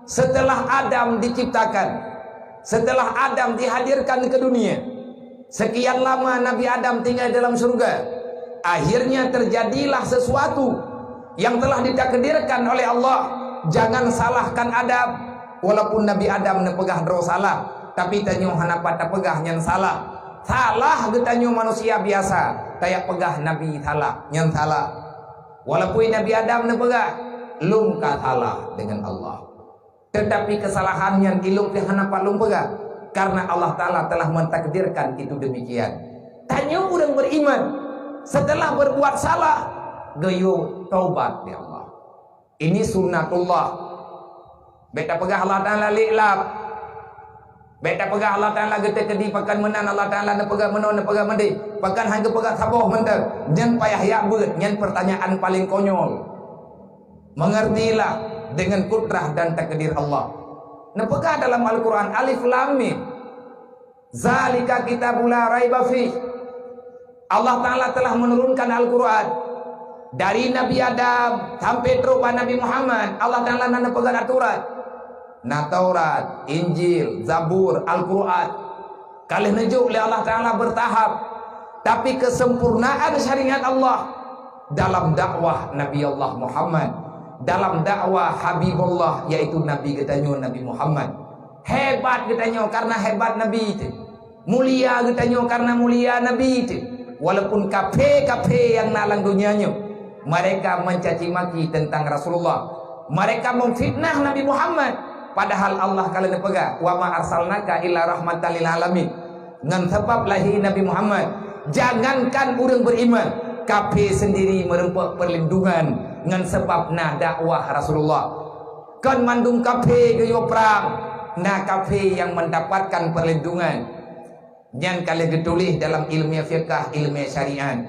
Setelah Adam diciptakan, setelah Adam dihadirkan ke dunia, sekian lama Nabi Adam tinggai dalam syurga. Akhirnya terjadilah sesuatu yang telah ditakdirkan oleh Allah. Jangan salahkan Adam. Walaupun Nabi Adam neupeugah droe salah, tapi tanyoe hana pat tapeugah nyan salah. Salah geutanyoe manusia biasa, tajak peugah Nabi salah, nyan salah. Walaupun Nabi Adam neupeugah, "Lôn ka salah dengan Allah." Tetapi kesalahan nyan ilôn pih hana pat lôn peugah, karena Allah Ta'ala telah mentakdirkan itu demikian. Tanyoe ureuëng beriman, setelah berbuat salah, geuyue taubat di Allah. Ini sunnatullah. Bék tapeugah Allah Ta'ala lé lap. Bék tapeugah Allah Ta'ala geuteukedi, pakon meunan Allah Ta'ala neupeugah meunoe, neupeugah meudeh, pakon han geupeugah saboh mantong. Nyan payah yak beuet, nyan pertanyaan paling konyol. Mengertilah dengan kudrah dan takdir Allah. Neupeugah dalam Al-Quran, Alif Lam Mim. Zalika kitabul la raiba fih. Allah Ta'ala telah menurunkan Al-Quran. Dari Nabi Adam sampai trok bak Nabi Muhammad, Allah Ta'ala na neupeugah aturan. Na Taurat, Injil, Zabur, Al-Quran. Ka lheueh neujok lé Allah Ta'ala bertahap. Tapi kesempurnaan syariat Allah dalam dakwah Nabi Allah Muhammad, dalam dakwah Habibullah, yaitu Nabi geutanyoe Nabi Muhammad. Hebat geutanyoe karena hebat Nabi teuh. Mulia geutanyoe karena mulia Nabi teuh. Walaupun kafé-kafé nyang na lam donya nyoe, mereka mencaci maki tentang Rasulullah. Mereka memfitnah Nabi Muhammad. Padahal Allah ka lheueh neupeugah, "Wa ma arsalnaka illa rahmatan lil alamin." Ngon sabab lahé Nabi Muhammad, jangankan ureuëng beriman, kafé sendiri meureumpok perlindungan ngon sabab na dakwah Rasulullah. Kon mandum kafé geuyue prang, na kafé nyang mendapatkan perlindungan. Nyan ka lheueh geutuléh dalam ilmu fiqah, ilmu syariat.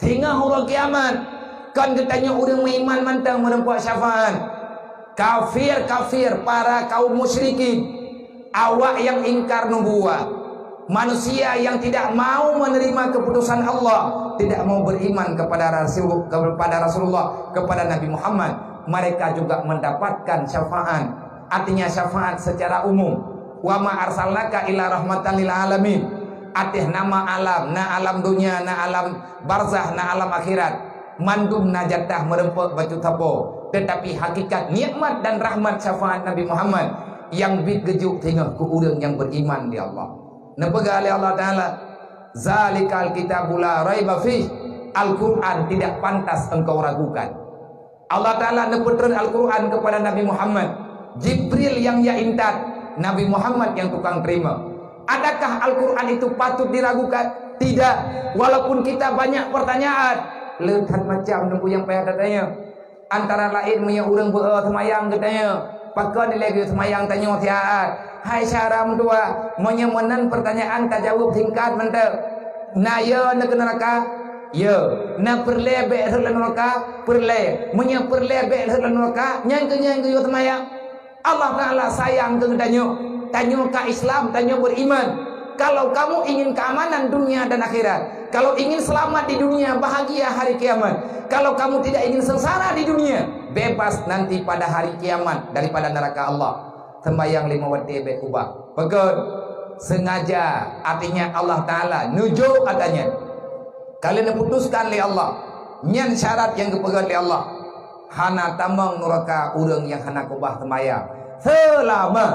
Singoh uroe kiamat, kon geutanyoe ureuëng meuiman mantong meureumpok syafaat. Kafir-kafir, para kaum musyrikin, awak yang ingkar nubuwah, manusia yang tidak mau menerima keputusan Allah, tidak mau beriman kepada Rasul, kepada Rasulullah, kepada Nabi Muhammad, mereka juga mendapatkan syafaat. Artinya syafaat secara umum. "Wa ma arsalnaka illa rahmatan lil alamin." Ateh nama alam, na alam dunia, na alam barzah, na alam akhirat. Mandum na jatah meureumpok bacut sapo. Tetapi hakikat nikmat dan rahmat syafaat Nabi Muhammad nyang bit geujok singoh keu ureuëng nyang beriman di Allah. Neupeugah lé Allah Ta'ala, "Zalikal kitabu la raiba fih." Al-Quran tidak pantas engkau ragukan. Allah Ta'ala neupeutreun Al-Quran kepada Nabi Muhammad. Jibril nyang jak intat, Nabi Muhammad nyang tukang terima. Adakah Al-Quran itu patut diragukan? Tidak. Walaupun kita banyak pertanyaan, le that macam nunggu nyang payah tatanya. Antara lain meunyoe ureuëng beu seumayang geutanyoe, pakon dilée geuyue seumayang tanyoe siat. Hai syedara meutuwah, meunyoe meunan pertanyaan tajaweueb singkat mantong. Na yo na keu neuraka? Yo. Na peureulée bék rhot lam neuraka? Peureulée. Meunyoe peureulée bék rhot lam neuraka, nyan keuh nyan geuyue seumayang. Allah Ta'ala sayang keu geutanyoe. Tanyoe ka Islam, tanyoe beriman. Kalau kamu ingin keamanan dunia dan akhirat, kalau ingin selamat di dunia, bahagia hari kiamat, kalau kamu tidak ingin sengsara di dunia, bebas nanti pada hari kiamat daripada neraka Allah, sembahyang lima waktu bék ubah. Peugah sengaja, artinya Allah Ta'ala nujok katanya. Ka lheueh neuputuskan lé Allah, nyan syarat nyang geupeugét lé Allah. Hana tamong nuraka ureuëng nyang hana keubah seumayang, seulama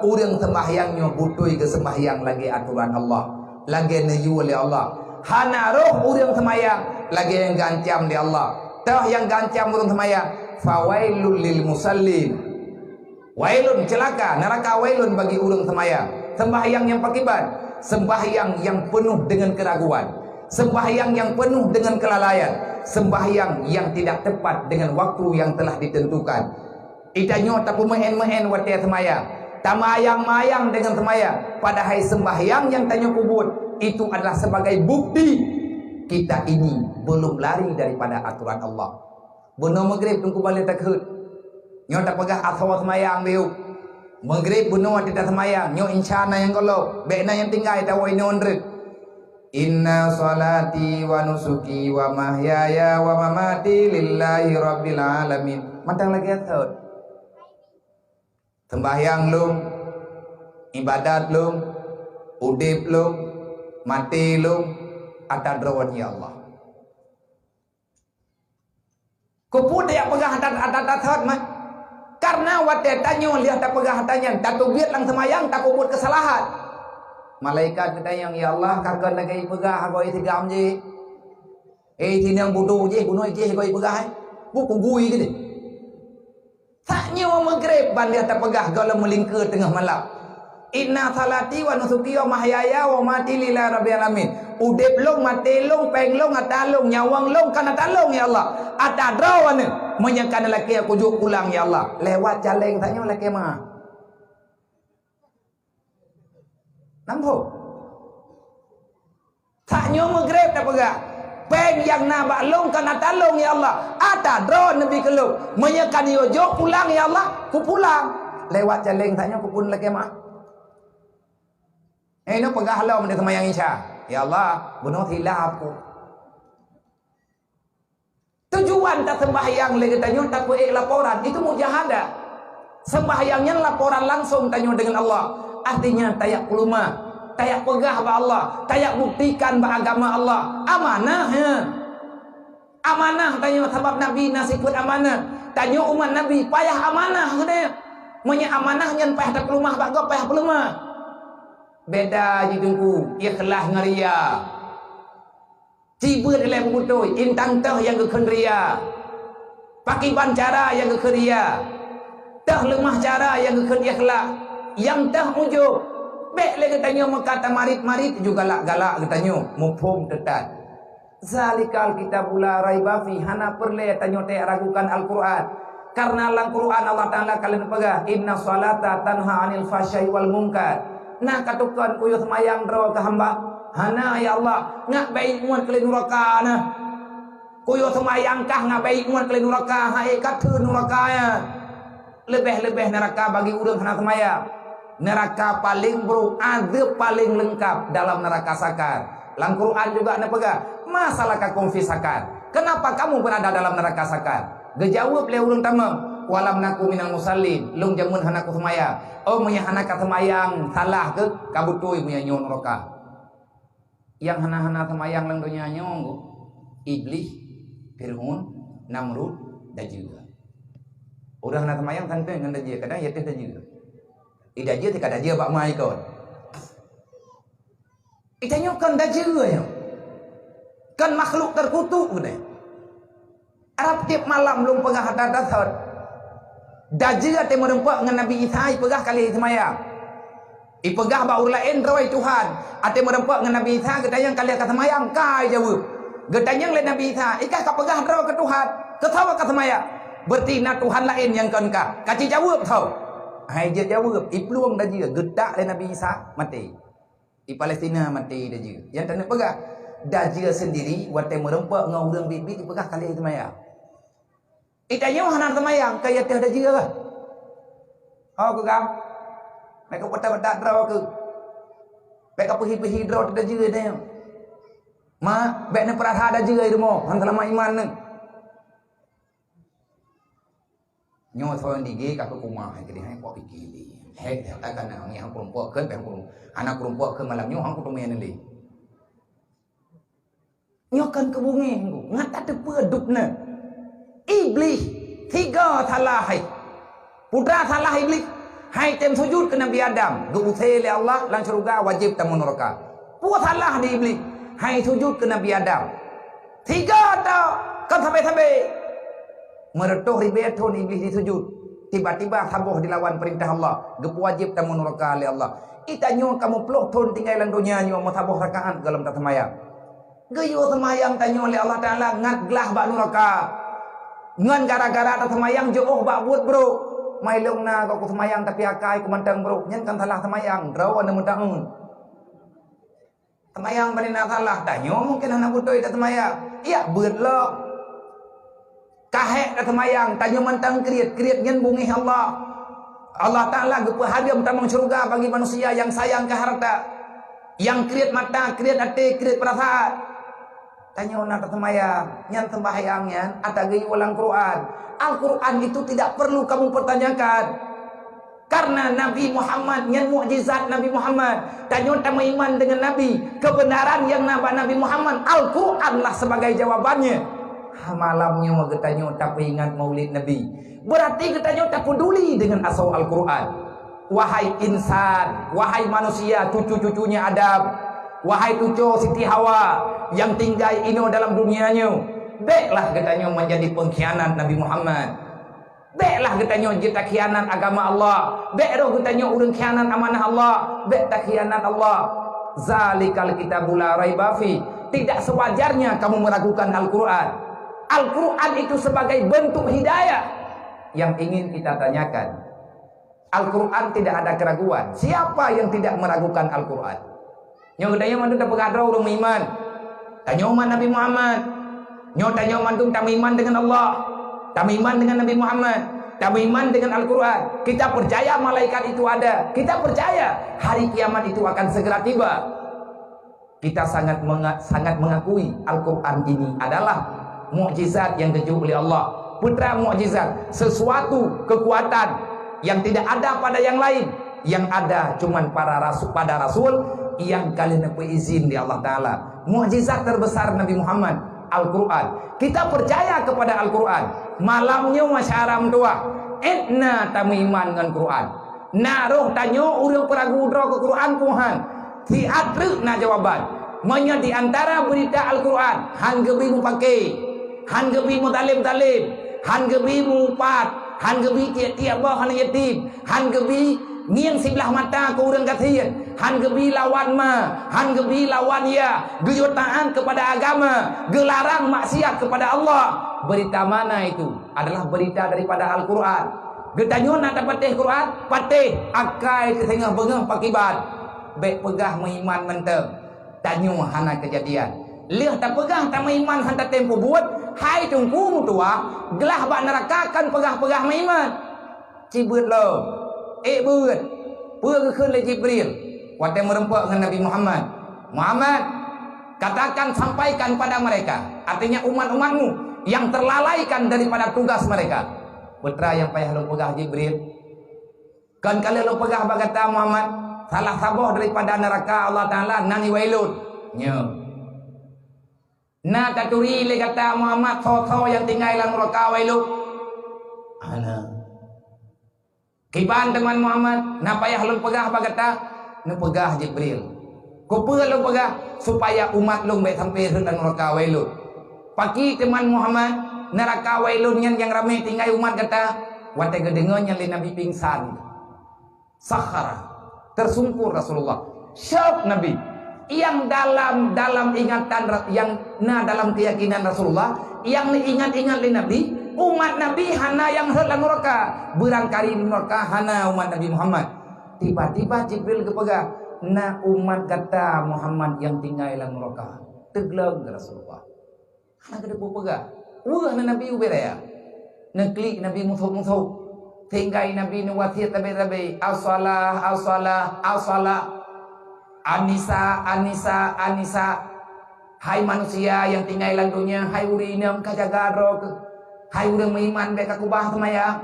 ureuëng seumahyang nyoe beutôi geuseumbahyang lagée atoran Allah, lagée neuyue lé Allah. Hana roh ureuëng seumayang lagée nyang geuancam lé Allah. Toh nyang geuancam ureuëng seumayang, "Fawailul lil musallin." Wailun, ceulaka, neuraka wailun bagi ureuëng seumayang. Seumbahyang nyang pakiban, seumbahyang nyang peunoh deungon keuraguan. Sembahyang yang penuh dengan kelalaian, sembahyang yang tidak tepat dengan waktu yang telah ditentukan. Itanyoe tapeumeu'en-meu'en watée seumayang, tamayang-mayang dengan seumayang, padahai sembahyang yang tanyoe peubuet itu adalah sebagai bukti kita ini belum lari daripada aturan Allah. Bunoe Maghrib Teungku Balé takheut. Nyoe tapeugah asoe seumayang biyuek. Maghrib bunoe watée taseumayang, nyoe insya na nyang gohlom, bék na nyang tinggai tawoe inoe reuet. Inna salati wa nusuki wa mahyaya wa mamati lillahi rabbil alamin. Mantong lagée thot. Sembahyang lom, ibadat lom, udeb lom, maté lom, ata droe ya Allah. Keupeue tajak peugah ata-ata thot mah? Karena watée tanyoe lheueh tapeugah ata nyan, tateubiet lam seumayang, tapeubuet keusalahan. Malaikat geutanyong, "Ya Allah, ka kon lagée peugah goe sigam jih. Eh, sinong budoe jih, bunoe jih goe peugah, eh. Bu kugui geude." Tanyoe Maghrib ban lheueh tapeugah gohlom meulingkeue teungoh malam. Inna salati wa nusuki wa mahyaya wa mati lillahi rabbil alamin. Udeb lôn, maté lôn, péng lôn, ata lôn, nyawöng lôn, kan ata lôn, ya Allah. Ata droe aneuëk, meunyoe ka neulakée kujok pulang, ya Allah. Lewat jalan tanyoe lakée ma. Nampak? Tanyoe Maghrib tapeugah, "Péng nyang na bak lôn kan ata lôn, ya Allah. Ata droe neubi keu lôn. Meunyoe ka neuyue jok pulang, ya Allah, kupulang." Lewat jalan tanyoe kupun lakée ma. Eh, nyoe peugah lom di seumayang Isya. Ya Allah, bunoe silap ku. Tujuan taseumbahyang lé geutanyoe tapeuék laporan, itu mujahadah. Seumbahyang nyan laporan langsong tanyoe deungon Allah. Artinya, tajak peuleumah, tajak peugah bak Allah, tajak buktikan bak agama Allah. Amanah, ya. Amanah tanyoe, sabab Nabi na sifeuet amanah. Tanyoe umat Nabi payah amanah geutanyoe. Meunyoe amanah nyan payah tapeuleumah bak gob, payah peuleumah. Beda jih Teungku, ikhlas ngon ria. Sibeuet ilée beubeutôi, intang teuh nyang geukheun ria. Pakiban cara nyang geukheun ria. Teuh leumah cara nyang geukheun ikhlas. Nyang teuh ujub. Bék lé geutanyoe meuka tamarit-marit ju galak-galak geutanyoe. Muphom teutat. Zalikal kitabu la raiba fi, hana peureulée tanyoe taragukan Al-Qur'an. Karena lam Qur'an Allah Ta'ala ka lheueh peugah, "Inna salata tanha 'anil fahsya'i wal munkar." Na ka tukon kuyue seumayang droe keu hamba? Hana, ya Allah. Ngak bayi muat keu lé nuraka na. Kuyue seumayang kah ngak bayi muat keu lé nuraka, hai ka theun nuraka nyan. Leubeh-leubeh nuraka bagi ureuëng hana seumayang. Nuraka paleng brok, azeueb paleng leungkab dalam nuraka sakar. Lam Qur'an juga neupeugah, "Ma salakakum fi sakar?" Kenapa kamu berada dalam neraka sakar? Geujaweueb lé ureuëng tamong, "Walam naku minal musallin," lôn jameun hana kuseumayang. Oh, meunyoe hana kaseumayang, salah keuh, ka beutôi meunyoe nyoe nuraka. Nyang hana-hana seumayang lam donya nyoe, Iblih, Fir'aun, Namrud, dajeu. Ureuëng hana seumayang santai ngon dajeu, kadang ya teuh dajeu. Di dajeu teuka dajeu bak mai kon. Geutanyoe kon dajeu nyoe. Kon makhluk teukutuk geutanyoe. Arab tieb malam lôn peugah that-that thot. Dajeu watée meureumpok ngon Nabi Isa ipeugah ka lheueh seumayang. Ipeugah bak ureuëng laén droe Tuhan. Watée meureumpok ngon Nabi Isa geutanyong ka lheueh ka seumayang, ka ijaweueb. Geutanyong lé Nabi Isa, "Ikah ka peugah droe keu Tuhan, keu soe ka seumayang?" Berarti na Tuhan laén nyang kon kah. Ka ijaweueb soe? Hai jeuet jaweueb, iplueng dajeu geutak lé Nabi Isa maté. Di Palestina maté dajeu. Nyang taneuk peugah, dajeu sendiri watée meureumpok ngon ureuëng biet-biet ipeugah ka lheueh seumayang. Geutanyoe hana seumayang, ka ateueh dajeu kah? Ho keu gam? Bék ka peutak-peutak droe keuh. Bék ka peuhi-peuhi droe dajeu tanyoe. Ma, bék neupeurasa dajeu di rumoh, han seulamat iman neuh. Nyoe soe nyang digé ka keu kumah hai keudeh hai, kupak pike lé. Hék, takana ngieng han kureumpok kheun, bék han kureumpok. Hana kureumpok kheun malam nyoe han kuteumé lé. Nyoe kan keu beungéh ngon gata teupeue dub na. Iblih, tiga salah hai. Peue salah Iblih? Hai tem sujud keu Nabi Adam, geuusé lé Allah lam syeuruga, wajéb tamong nuraka. Peue salah di Iblih? Hai sujud keu Nabi Adam. Tiga ta, kan sabe-sabe. Meureutoh ribée thon Iblih disujud. Tiba-tiba saboh dilawan peurintah Allah, geupeuwajéb tamong nuraka lé Allah. Geutanyoe ka muplôh thon tinggai lam donya nyoe meusaboh rakaat gohlom taseumayang. Geuyue seumayang tanyoe lé Allah Taala ngat glah bak nuraka. Ngon gara-gara taseumayang jiôh bak buet brôk. Mai lôn na kok kuseumayang tapi akai kumantong brôk. Nyan kan salah seumayang, droe aneuk meudaun. Seumayang bani na salah, tanyoe mungken hana beutôi taseumayang. Iya, beuet lom. Kahek taseumayang, tanyoe mantong kriet, kriet nyan beungéh Allah. Allah Taala geupeuhareuem tamong syeuruga bagi manusia nyang sayang keu hareuta, nyang kriet mata, kriet até, kriet peurasaan. Tanyoe na taseumayang, nyan seumbahyang nyan ata geuyue lam Quran. Al-Quran itu tidak perlu kamu pertanyakan. Karena Nabi Muhammad nyan mukjizat Nabi Muhammad. Tanyoe tameuiman dengan Nabi. Kebenaran nyang na bak Nabi Muhammad, Al-Quran lah sebagai jawabannya. Ha, malam nyoe geutanyoe tapeuingat Maulid Nabi. Berarti geutanyoe tapeduli dengan asoe Al-Quran. Wahai insan, wahai manusia, cucu-cucunya Adam, wahai cucu Siti Hawa yang tinggal inoe dalam dunia nyoe, béklah geutanyoe menjadi pengkhianat Nabi Muhammad. Béklah geutanyoe jeuet takhianat agama Allah. Bék roh geutanyoe ureuëng khianat amanah Allah. Bék takhianat Allah. Zalikal kitabu la raiba fi. Tidak sewajarnya kamu meragukan Al-Quran. Al-Quran itu sebagai bentuk hidayah yang ingin kita tanyakan. Al-Quran tidak ada keraguan. Siapa yang tidak meragukan Al-Quran? Nyoe geutanyoe mandum tapeugah droe ureuëng meuiman. Tanyoe umat Nabi Muhammad. Nyoe tanyoe mandum tameuiman dengan Allah. Tameuiman dengan Nabi Muhammad. Tameuiman dengan Al-Quran. Kita percaya malaikat itu ada. Kita percaya hari kiamat itu akan segera tiba. Kita sangat menga-, sangat mengakui Al-Quran ini adalah mukjizat yang geujok oleh Allah. Peue treuk mukjizat, sesuatu kekuatan yang tidak ada pada yang lain, yang ada cuman para rasul, pada rasul yang ka lheueh neupeuizin lé Allah Taala. Mukjizat terbesar Nabi Muhammad, Al-Quran. Kita percaya kepada Al-Quran. Malam nyoe masyarakat meutuah, ék na tameuiman ngon Quran. Na roh tanyoe ureuëng peuragu droe keu Quran peue han. Siat treuk na jawaban. Meunyoe di antara beurita Al-Quran han geubi mupake, han geubi muzalém-zalém, han geubi mupat, han geubi tieb-tieb boh aneuk yatim, han geubi ngieng siblah mata keu ureuëng gasien, han geubi lawan ma, han geubi lawan yah, geuyue taát kepada agama, geularang maksiat kepada Allah. Beurita mana itu? Adalah beurita daripada Al-Quran. Geutanyoe na tapatéh Quran, patéh, akai teusingoh beungoh pakiban. Bék peugah meuiman mantong. Tanyoe hana keujadian. Lheueh tapeugah tameuiman han tatem peubuet, hai Teungku meutuah, glah bak neuraka kon peugah-peugah meuiman. Ci beuet lom. Ék beuet. Peue geukheun lé Jibril watée meurumpok ngon Nabi Muhammad? Muhammad, katakan, sampaikan pada mereka, artinya umat-umatmu yang terlalaikan daripada tugas mereka. Peue treuk nyang payah lôn peugah Jibril? Kon ka lheueh lôn peugah bak gata Muhammad, salah saboh daripada neuraka Allah Taala nan iwailun. Nyoe. Na taturi lé gata Muhammad soe-soe nyang tinggai lam neuraka wailun? Hana. Kiban teuma Muhammad, na payah lôn peugah bak gata? Neupeugah Jibril. Keupeue lôn peugah? Supaya umat lôn bék sampai rhot lam neuraka wailun. Pakri teuma Muhammad, neuraka wailun nyan nyang ramé tinggai umat gata? Watée geudeungoe nyan lé Nabi pingsan. Sakhara, tersungkur Rasulullah. Syok Nabi. Nyang dalam, dalam ingatan ra-, nyang na dalam keuyakinan Rasulullah, nyang ingat-ingat lé Nabi, umat Nabi hana nyang rhot lam neuraka. Beurangkali neuraka hana umat Nabi Muhammad. Tiba-tiba Jibril geupeugah, "Na umat gata Muhammad nyang tinggai lam neuraka." Teugleng keu Rasulullah. Hana geuteupeue peugah. Weueh na Nabi ubé raya. Neuklik Nabi musoh-musoh. Sehingga Nabi neuwasiet sabe-sabe, "As-salah, as-salah, as-salah. An-nisa, an-nisa, an-nisa." Hai manusia nyang tinggai lam donya, hai ureuëng inong ka jaga droe keuh. Hai ureuëng meuiman bék ka keubah seumayang.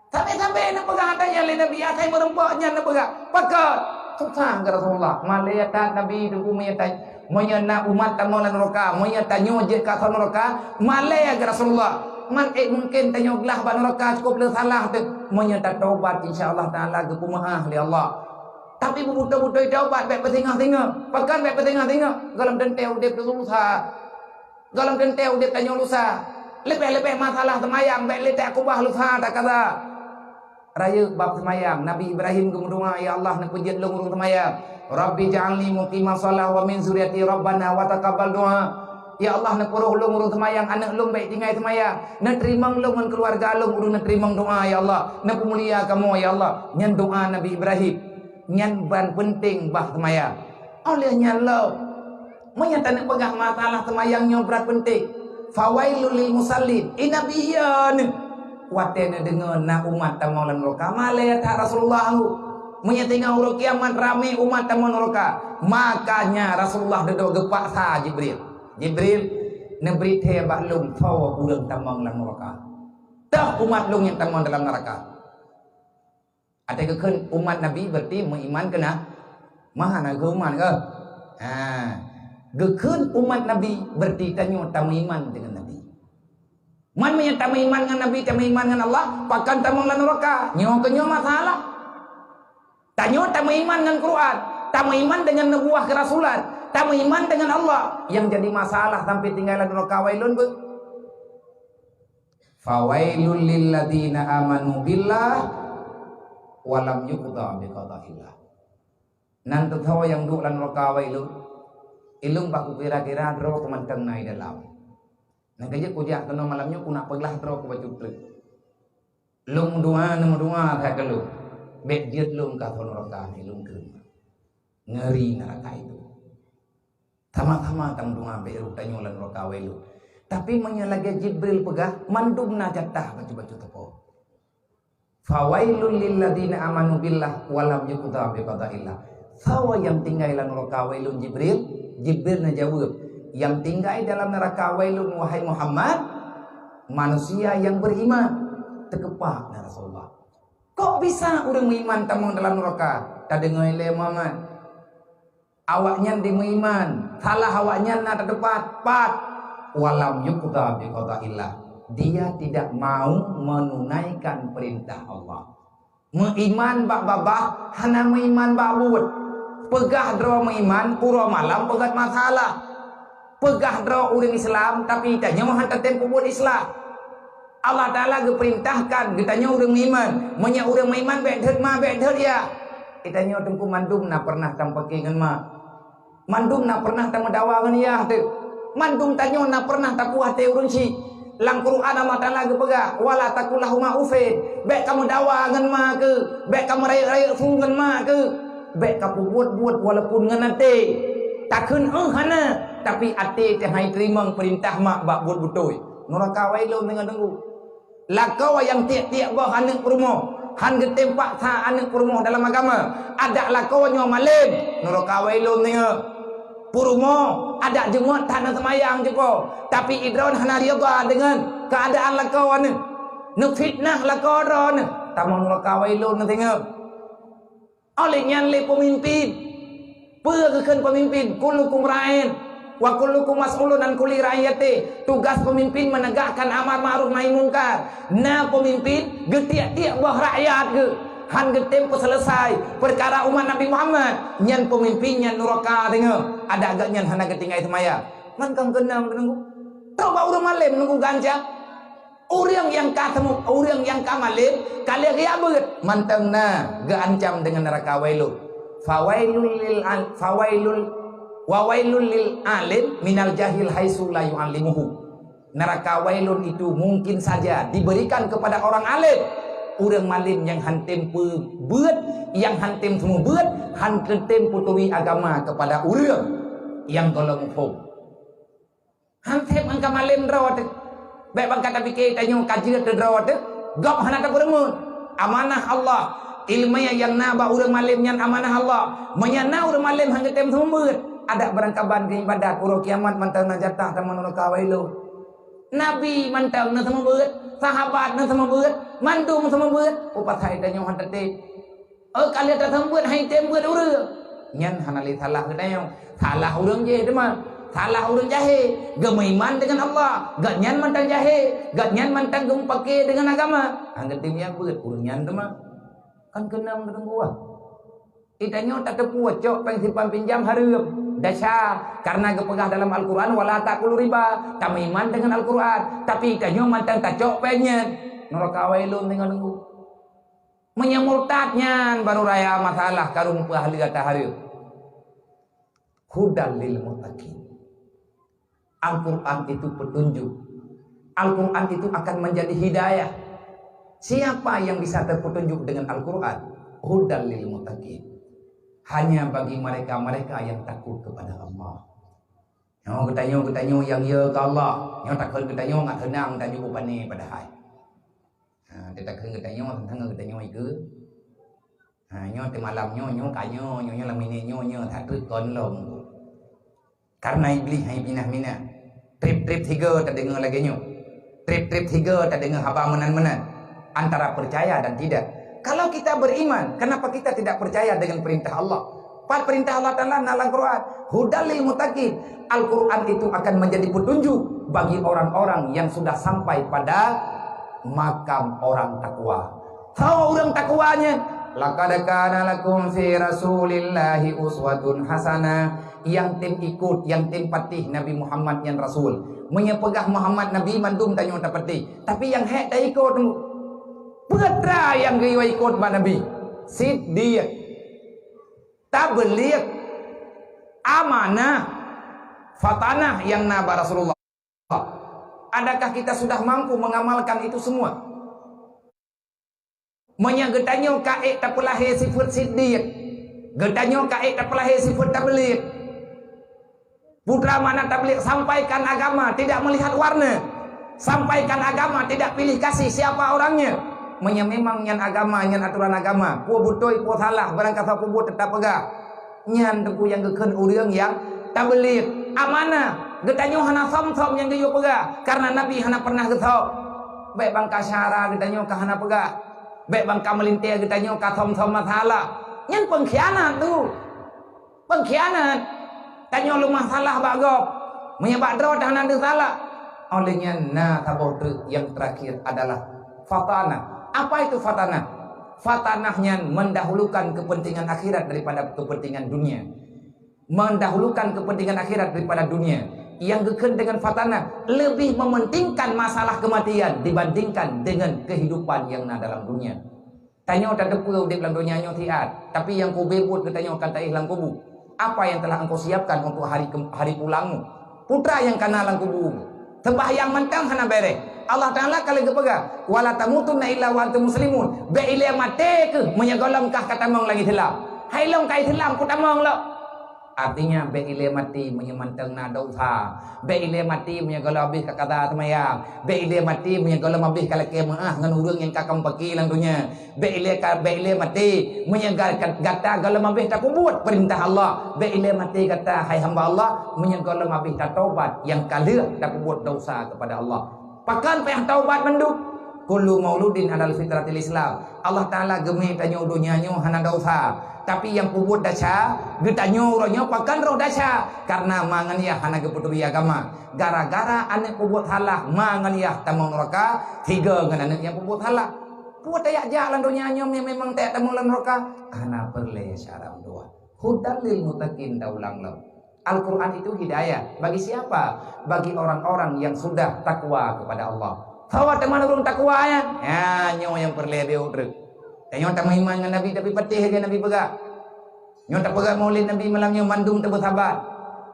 Sabe-sabe neupeugah ata nyan lé Nabi, asai meurumpok nyan neupeugah, "Pakon?" Susah keu Rasulullah. Malée that Nabi Teungku meunyoe that, meunyoe na umat kamoe lam neuraka, meunyoe tanyoe jeuet keu asoe neuraka, malée keu Rasulullah. Man ék mungken tanyoe glah bak neuraka cukôp le salah teuh. Meunyoe tatobat, insya Allah Taala geupeumeuáh lé Allah. Tapi beubeutôi-beutôi taubat, bék peusingoh-singoh. Pakon bék peusingoh-singoh? Gohlom teuntée udeb teuh susah. Gohlom teuntée udeb tanyoe lusa. Leubeh-leubeh masalah seumayang bék lé takeubah lusa takaza. Rayeuk bab seumayang, Nabi Ibrahim geumeudoá, "Ya Allah, neupeujeuet lôn ureuëng seumayang." "Rabbi ja'alni muqimas shalah wa min dzurriyyati, Rabbana wa taqabbal du'a." Ya Allah, neupuruh lôn ureuëng seumayang, aneuëk lôn bék tinggai seumayang. Neuteurimong lôn ngon keuluwarga lôn ureuëng neuteurimong doa, ya Allah. Neupeumulia kamoe, ya Allah. Nyan doa Nabi Ibrahim. Nyan ban peunteng bah seumayang. Óh lheueh nyan lom, meunyoe taneuk peugah masalah seumayang nyoe brat peunteng, "Fawailul lil musallin." Ié Nabi, iya neuh. Watée neudeungoe na umat tamong lam nuraka, malée that Rasulullah ngu. Meunyoe teungoh uroe kiamat ramé umat tamong nuraka, makanya Rasulullah dudoe geupaksa Jibril. "Jibril, neubri thée bak lôn soe ureuëng tamong lam nuraka. Toh umat lôn nyang tamong dalam nuraka." Até geukheun umat Nabi berarti meuiman keu na-, meuiman keu umat keuh. Ha. Geukheun umat Nabi berarti tanyoe tameuiman deungon Nabi. Man meunyoe tameuiman ngon Nabi, tameuiman ngon Allah, pakon tamong lam nuraka? Nyoe keuh nyoe masalah. Tanyoe tameuiman ngon Quran, tameuiman deungon nubuwah keurasulan, tameuiman deungon Allah. Nyang jadi masalah sampai tinggai lam nuraka wailun beuh. "Fawailul lil ladzina amanu billah wa lam yuqda bi qadaillah." Nan teutoe nyang duek lam nuraka wailun, ilôn bah kukira-kira droe keu mantong na i dalam. Nyang keujeuet kujak keunoe malam nyoe kunak peuglah droe keu bacut treuk. Lôn meudoa, neumeudoa that keu lôn. Bék jeuet lôn ka thon nuraka, ilôn keu ngeuri nuraka itu. Sama-sama tameudoa bék rot tanyoe lam nuraka wailun. Tapi meunyoe lagée Jibril peugah, mandum na jatah bacut-bacut teupeu. "Fawailul lil ladzina amanu billah wa lam yuqda bi qadaillah." Soe nyang tinggai lam nuraka wailun Jibril? Jibril neujaweueb, "Nyang tinggai dalam nuraka wailun, wahai Muhammad, manusia nyang beriman." Teukeupak na Rasulullah. Kok bisa ureuëng meuiman tamong dalam nuraka? Tadeungoe lé Muhammad. Awaknyan dimeuiman, salah awaknyan na teupat, pat. "Walam yuqda bi qadaillah." Dia tidak mau menunaikan perintah Allah. Meuiman bak babah, hana meuiman bak buet. Peugah droe meuiman, uroe malam peugét masalah. Peugah droe ureuëng Islam, tapi tanyoe hana tatem peubuet Islam. Allah Taala geupeurintahkan geutanyoe ureuëng meuiman. Meunyoe ureuëng meuiman bék deuet ma, bék deuet ya. Geutanyoe teungku mandum na pernah tampake ngon ma. Mandum na pernah tameudawa ngon yah teuh. Mandum tanyoe na pernah tapuh até ureuëng syiek. Lam Quran Allah Taala geupeugah, "Wala taqul lahuma uffin." Bék kamoe dawa ngon ma keuh, bék kamoe rayeuk-rayeuk su ngon ma keuh. Bék kapeubuet-buet walaupun ngon até. Takheun, "Éh, hana," tapi até teuhai teurimong peurintah mak bak buet beutôi. Nuraka wailun deungon deunggu. Lakoe nyang tiek-tiek boh aneuëk peurumoh, hán geutem paksa aneuëk peurumoh dalam agama. Adak lakoe nyoe malém, nuraka wailun deungon. Peurumoh, adak jeumeuet hana seumayang jeuko, tapi idroen hana ridha deungon keuadaan lakoe aneuëk. Neufitnah lakoe droeneueh, tamong nuraka wailun deungon. Óh lheueh nyan lé peumimpin. Peue geukheun peumimpin? "Kullukum ra'in, wa kullukum mas'ulun an kulli ra'iyatih." Tugas peumimpin meunegakkan amar ma'ruf nahi mungkar. Na peumimpin geutiek-tiek boh rakyat geuh, hán geutem peuseuleusai peukara umat Nabi Muhammad, nyan peumimpin nyan nuraka deungon. Adak geuh nyan hana geutinggai seumayang. Mantong keunong deungon. Toh bak ureuëng malém nunggu ganja. Ureuëng nyang ka teumu-, ureuëng nyang ka malém, ka lheueh geujak beuet, mantong na geuancam deungon nuraka wailun. Fawailul lil al-, fawailul, wa wailul lil alim minal jahil haitsu la yu'allimuhu. Neraka wailun itu mungkin saja diberikan kepada orang alim. Ureuëng malém nyang hán tem peubeuet, nyang hán tem seumeubeuet, hán tem peuturi agama kepada ureuëng nyang gohlom muphom. Hán sép ngon ka malém droe teuh. Bék ban ka tapike tanyoe ka jeuet keu droe teuh, gob hana tapeurumoh. Amanah Allah, iéleumé nyang na bak ureuëng malém nyan amanah Allah. Meunyoe na ureuëng malém hán geutem seumeubeuet, adak barangkaban keu iébadat, uroe kiamat mantong na jatah tamong nuraka wailun. Nabi mantong na seumeubeuet, sahabat na seumeubeuet, mandum seumeubeuet, peue pasai tanyoe hán tatem? Oh, ka lheueh taseumeubeuet hán item beuet ureuëng. Nyan hana lé salah geutanyoe. Salah ureuëng jih teuma. Salah ureuëng jahé. Geumeuiman deungon Allah. Gobnyan mantong jahé. Gobnyan mantong geumeupaké deungon agama. Hán geutem nyang beuet ureuëng nyan teuma. Kan keunong geuteungku ah. Geutanyoe tateupeue cok péng simpan pinjam hareuem. Desya, karena geupeugah dalam Al-Quran, "Wala ta'kulu riba." Tameuiman deungon Al-Quran. Tapi geutanyoe mantong tacok péng nyan. Nuraka wailun deungon deungku. Meunyoe murtad nyan baru raya masalah kareueng peuah lheueh ata hareuem. Hudal lil muttaqin. Al-Quran itu petunjuk. Al-Quran itu akan menjadi hidayah. Siapa yang bisa terpetunjuk dengan Al-Quran? Hudal lil muttaqin. Hanya bagi mereka-mereka yang takut kepada Allah. Nyoe geutanyoe, geutanyoe nyang ye keu Allah. Nyoe takheun geutanyoe ngat seunang tanyoe pane padahai. Ha, takheun geutanyoe, teuntang geutanyoe ikeu. Ha, nyoe teumalam nyoe, nyoe ka nyoe, nyoe, nyoe lam minèt nyoe, nyoe that treuk kon lom. Karena Iblih hai minah-minah. Trép-trép sigoe tadeungoe lagèe nyoe. Trép-trép sigoe tadeungoe haba meunan-meunan. Antara percaya dan tidak. Kalau kita beriman, kenapa kita tidak percaya dengan perintah Allah? Pat perintah Allah Ta'ala na lam Quran. Hudal lil muttaqin. Al-Quran itu akan menjadi petunjuk bagi orang-orang yang sudah sampai pada makam orang takwa. Soe ureueng takwa nyan? Laqad kana lakum fi Rasulillahi uswatun hasanah. Nyang tem ikot, nyang tem patéh Nabi Muhammad nyan Rasul. Meunyoe peugah Muhammad Nabi, mandum tanyoe tapatéh. Tapi nyang hèk taikot, peue atra nyang geuyue ikot bak Nabi? Siddiq, tabligh, amanah, fatanah nyang na bak Rasulullah. Adakah kita sudah mampu mengamalkan itu semua? Meunyoe geutanyoe ka ék tapeulahé sifeuet siddiq, geutanyoe ka ék tapeulahé sifeuet tabligh, putra makna tabligh, sampaikan agama tidak melihat warna, sampaikan agama tidak pilih kasih siapa orangnya. Meunyoe memang nyan agama, nyan aturan agama, peue beutôi, peue salah, barangkasoe peubuet, teutap peugah. Nyan teungku nyang geukheun ureueng nyang tabligh. Amanah. Geutanyoe hana som-som nyang geuyue peugah, karena Nabi hana pernah geusom. Bèk bangka syara geutanyoe ka hana peugah. Bèk bangka meulintèe geutanyoe ka som-som masalah. Nyan pengkhianat tu. Pengkhianat. Tanyoe leumah salah bak gob. Meunyoe bak droe hana teusalah. Oleh nyan na saboh treuk yang terakhir adalah fatanah. Apa itu fatanah? Fatanah nyan mendahulukan kepentingan akhirat daripada kepentingan dunia. Mendahulukan kepentingan akhirat daripada dunia. Nyang geukheun dengan fatanah lebih mementingkan masalah kematian dibandingkan dengan kehidupan yang na dalam dunia. Tanyoe tateupeue udép lam donya nyoe siat, tapi nyang keu ubé buet geutanyoe akan taéh lam kubu. Apa yang telah engkau siapkan untuk hari ke-, hari pulangmu? Peue atra nyang ka na lam kubu? Seumbahyang mantong hana bèrèh. Allah Taala ka lheueh geupeugah, "Wala tamutunna illa wa antum muslimun." Bèk ilèe maté keuh meunyoe gohlom kah ka tamong lam Islam. Hai lôn ka Islam, kutamong lom. Artinya, bèk ilèe maté meunyoe mantong na desya. Bèk ilèe maté meunyoe gohlom abéh ka kaza seumayang. Bèk ilèe maté meunyoe gohlom abéh ka lakèe meu'ah ngon ureueng nyang ka kamoe paki lam donya. Bèk ilèe ka, bèk ilèe maté meunyoe ga-, gata gohlom abéh tapeubuet peurintah Allah. Bèk ilèe maté gata, hai hamba Allah, meunyoe gohlom abéh tatobat nyang ka lheueh tapeubuet desya keupada Allah. Pakon payah taubat mandum? Kullu mauludin alal fitratil Islam. Allah Taala geumé tanyoe donya nyoe hana desya. Tapi nyang peubuet desya, geutanyoe uroe nyoe pakon roh desya. Karena ma ngon yah hana geupeuturi agama. Gara-gara aneuk peubuet salah, ma ngon yah tamong nuraka, sigoe ngon aneuk nyang peubuet salah. Peue tajak-jak lam donya nyoe nyang memang tajak tamong lam nuraka? Hana peureulèe syara meutuah. Hudal lil muttaqin, taulang lom. Al-Quran itu hidayah. Bagi siapa? Bagi orang-orang yang sudah takwa kepada Allah. Soe teuma ureueng takwa nyan? Nyan, nyoe nyang peureulèe beuet treuk. Tanyoe tameuiman ngon Nabi, tapi patéh lagèe Nabi peugah. Nyoe tapeugah maulid Nabi malam nyoe mandum teubeusabat.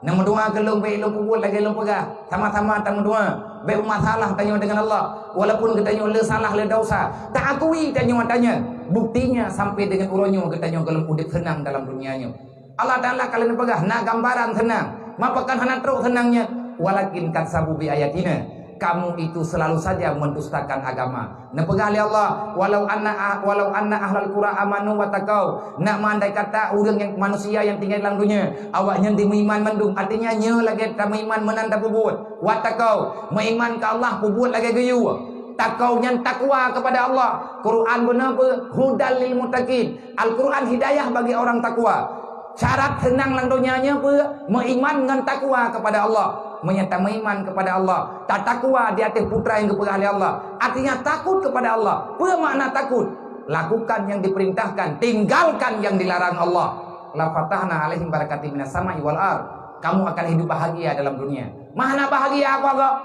Neumeudoa keu lôn, bèk lôn peubuet lagèe lôn peugah. Sama-sama tameudoa. Bèk meumasalah tanyoe dengan Allah. Walaupun geutanyoe le salah, le desya, taakui tanyoe ata nyan. Buktinya sampai dengan uroe nyoe geutanyoe gohlom udép seunang dalam dunia nyoe. Allah Taala ka lheueh neupeugah, na gambaran seunang. Ma pakon hana trok seunang nyan? Walakin kadzabu bi ayatina. Kamu itu selalu saja mendustakan agama. Neupeugah lé Allah, "Walau anna ah-, walau anna ahlal qura amanu wattaqau." Nak meundai kata ureueng nyang, manusia nyang tinggai lam donya, awaknyan dimeuiman mandum. Artinya, nyoe lagèe tameuiman meunan tapeubuet. Wattaqau, meuiman keu Allah, peubuet lagèe geuyue. Taqau nyan takwa kepada Allah. Quran beuna peue? Hudal lil muttaqin. Al-Quran hidayah bagi orang takwa. Syarat seunang lam donya nyoe peue? Meuiman ngon takwa kepada Allah. Meunyoe tameuiman kepada Allah, tatakwa di ateueh peue nyang geupeugah lé Allah, artinya takut kepada Allah. Peue makna takut? Lakukan yang diperintahkan, tinggalkan yang dilarang Allah. La fatahna alaihim barakatim minas sama'i wal ard. Kamu akan hidup bahagia dalam dunia. Ma hana bahagia, apa kok?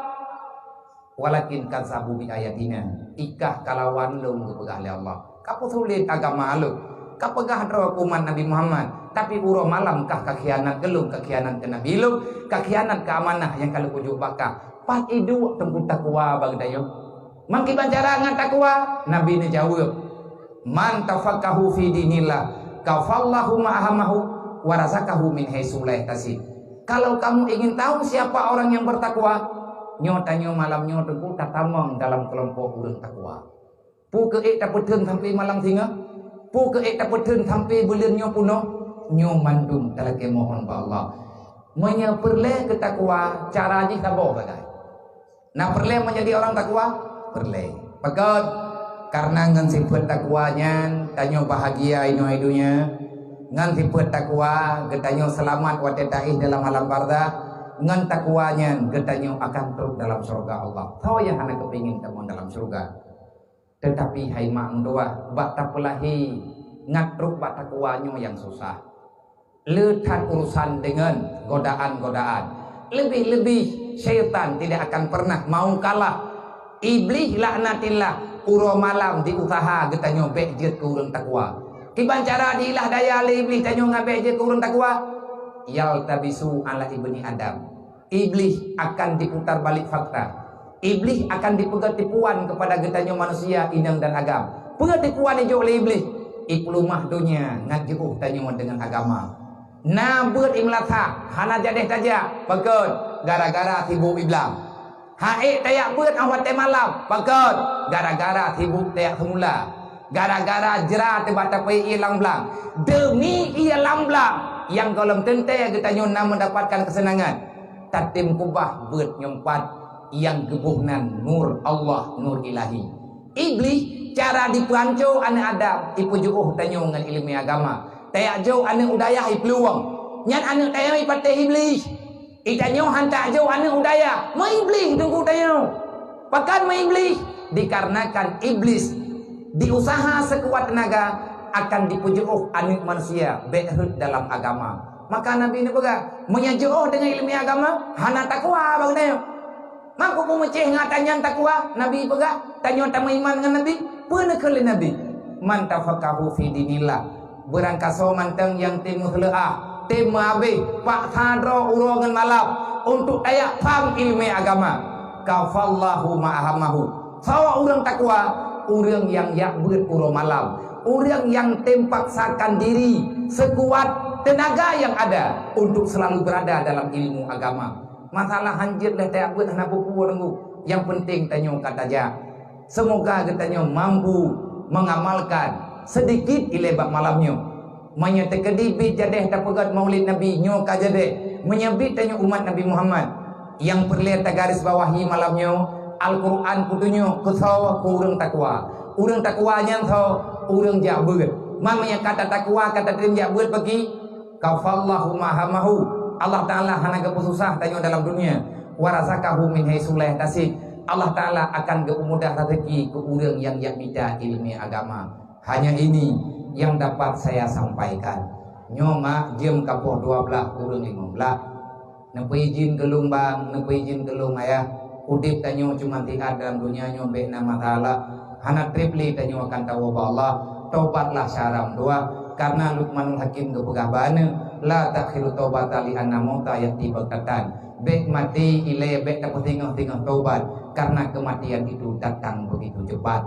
Walakin kadzabu bi ayatina. Ikah kalawan lôn, geupeugah lé Allah. Ka peusulet agama lôn. Ka peugah droe keu umat Nabi Muhammad, tapi uroe malam kah ka khianat keu lôn, ka khianat keu Nabi lôn, ka khianat keu amanah nyang ka lôn kujok bak kah. Pat iduek teungku takwa bak geutanyoe? Meukiban cara ngon takwa? Nabi neujaweueb, "Man tafaqahu fi dinillah, kafallahu ma ahamahu, wa razaqahu min haitsu la yahtasib." Kalau kamu ingin tahu siapa orang yang bertakwa, nyoe tanyoe malam nyoe teungku tatamong dalam keulompok ureuëng takwa. Peu keuék tapeutheun sampoe malam singoh, peu keuék tapeutheun sampoe buleuen nyoe punoh, nyoe mandum talakée mohon bak Allah. Meunyoe peureulée keu takwa, cara jih saboh sagai. Na peureulée meunjadi orang takwa? Peureulée. Pakon? Karena ngon sifeuet takwa nyan tanyoe bahagia inoe donya. Ngon sifeuet takwa geutanyoe seulamat watée taéh dalam alam barzakh. Ngon takwa nyan geutanyoe akan trok dalam syurga Allah. Soe nyang hana keupingin tamong dalam syurga? Teutapi hai mak meutuwah, bak tapeulahé ngat trok bak takwa nyoe nyang susah. Le that urusan deungon godaan-godaan. Leubeh-leubeh syaitan tidak akan pernah mau kalah. Iblih laknatillah uroe malam diusaha geutanyoe bék jeuet keu ureuëng takwa. Kiban cara diilah daya lé Iblih tanyoe ngon bék jeuet keu ureuëng takwa? Yaltabisu ala ibni Adam. Iblih akan diputar balik fakta. Iblih akan dipeugét tipuan kepada geutanyoe manusia inong dan agam. Peue tipuan ijok lé Iblih? Ipeuleumah donya ngat jiôh tanyoe deungon agama. Na beuet imeulasa hana jadeh tajak, pakon? Gara-gara sibuk iblang. Haék tajak beuet óh watée malam, pakon? Gara-gara sibuk tajak seumula. Gara-gara jra teuba tapeuék ié lam blang. Deumi ié lam blang nyang gohlom teuntée geutanyoe na meudapatkan keuseunangan. Tatem kubah beuet nyang pat nyang geuboh nan nur Allah, nur ilahi. Iblih cara dipeuhanco aneuëk Adam, ipeujiôh tanyoe ngon ileumé agama. Tajak jok aneuëk u dayah ipeuluwang. Nyan aneuëk tanyoe ipatéh Iblih. Itanyoe han tajok aneuëk u dayah, meuiblih teungku tanyoe. Pakon meuiblih? Dikarenakan Iblis diusaha seukuat teunaga akan dipeujiôh aneuëk manusia bék rhot dalam agama. Maka Nabi neupeugah, meunyoe jiôh deungon ileumé agama, hana takwa bak geutanyoe. Mangko peumeucéh ngon ata nyan takwa, Nabi peugah, tanyoe tameuiman ngon Nabi, peue neukheun lé Nabi? Man tafaqahu fi dinillah, beurangkasoe mantong nyang tem meuseuleuah, tem meuhabéh, paksa droe uroe ngon malam untuk tajak pham ileumé agama. Kafallahu ma ahamahu. Soe ureuëng takwa? Ureuëng nyang jak beuet uroe malam, ureuëng nyang tem paksakan diri seukuat teunaga nyang ada untuk selalu berada dalam ilmu agama. Masalah hanjeuet lé tajak beuet hana peue-peue teungku. Nyang peunteng tanyoe ka tajak. Seumoga geutanyoe mampu mengamalkan seudikit ilée bak malam nyoe. Meunyoe teukeudi biet jadeh tapeugét Maulid Nabi, nyoe ka jadeh. Meunyoe biet tanyoe umat Nabi Muhammad, nyang peureulée tagaris bawahi malam nyoe, Al-Qur'an peutunyok keu soe, keu ureuëng takwa. Ureuëng takwa nyan soe? Ureuëng jak beuet. Ma meunyoe ka tatakwa ka tatem jak beuet paki, kafallahu ma hamahu. Allah Taala hana geupeususah tanyoe dalam dunia. Wa razaqahu min haitsu la yahtasib. Allah Taala akan geupeumudah rezeki keu ureuëng nyang jak mita ileumé agama. Hanya ini yang dapat saya sampaikan. Nyoe mak jeuem ka poh dua blaih kureueng lima blaih. Neupeuijin keu lôn bang, neupeuijin keu lôn ayah. Udeb tanyoe cuma siat dalam dunia nyoe bék na masalah. Hana treb lé tanyoe akan tawoe bak Allah. Tobatlah syara meutuwah. Karena Luqmanul Hakim geupeugah bak aneuëk, "La ta'khiru taubata li anna mauta ya'ti baghtatan." Bék maté ilée, bék tapeusingoh-singoh tobat, karena kematian itu datang begitu cepat.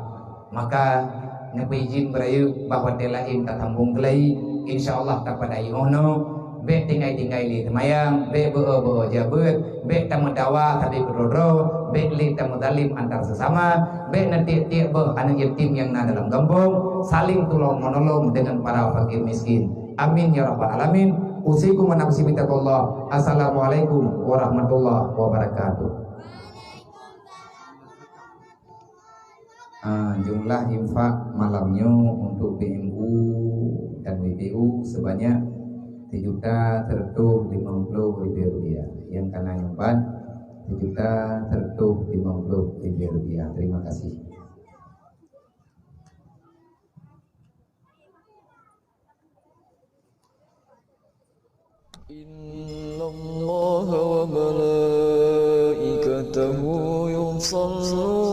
Maka neupeuijin beurayeuk bah watée laén tasambong keulai, insya Allah tapadai 'oh noe. Bék tinggai-tinggai lé seumayang, bék beu-o-beu-o jak beuet, bék tameudawa sabe keudroe-droe, bék lé tameuzalim antar seusama, bék neutiek-tiek beuh aneuëk yatim nyang na dalam gampông, saling tulông meunolong deungon para fakir miskin. Amin ya rabbal alamin. Usikum wa nafsi bitaqwallah. Assalamualaikum warahmatullahi wabarakatuh. Ah, jumlah infak malam nyoe untuk B M U dan W P U sebanyak sejuta seratus lima puluh ribu rupiah. Nyang ka na nyumbang sejuta seratus lima puluh ribu rupiah. Terima kasih. إن الله وملائكته يصلون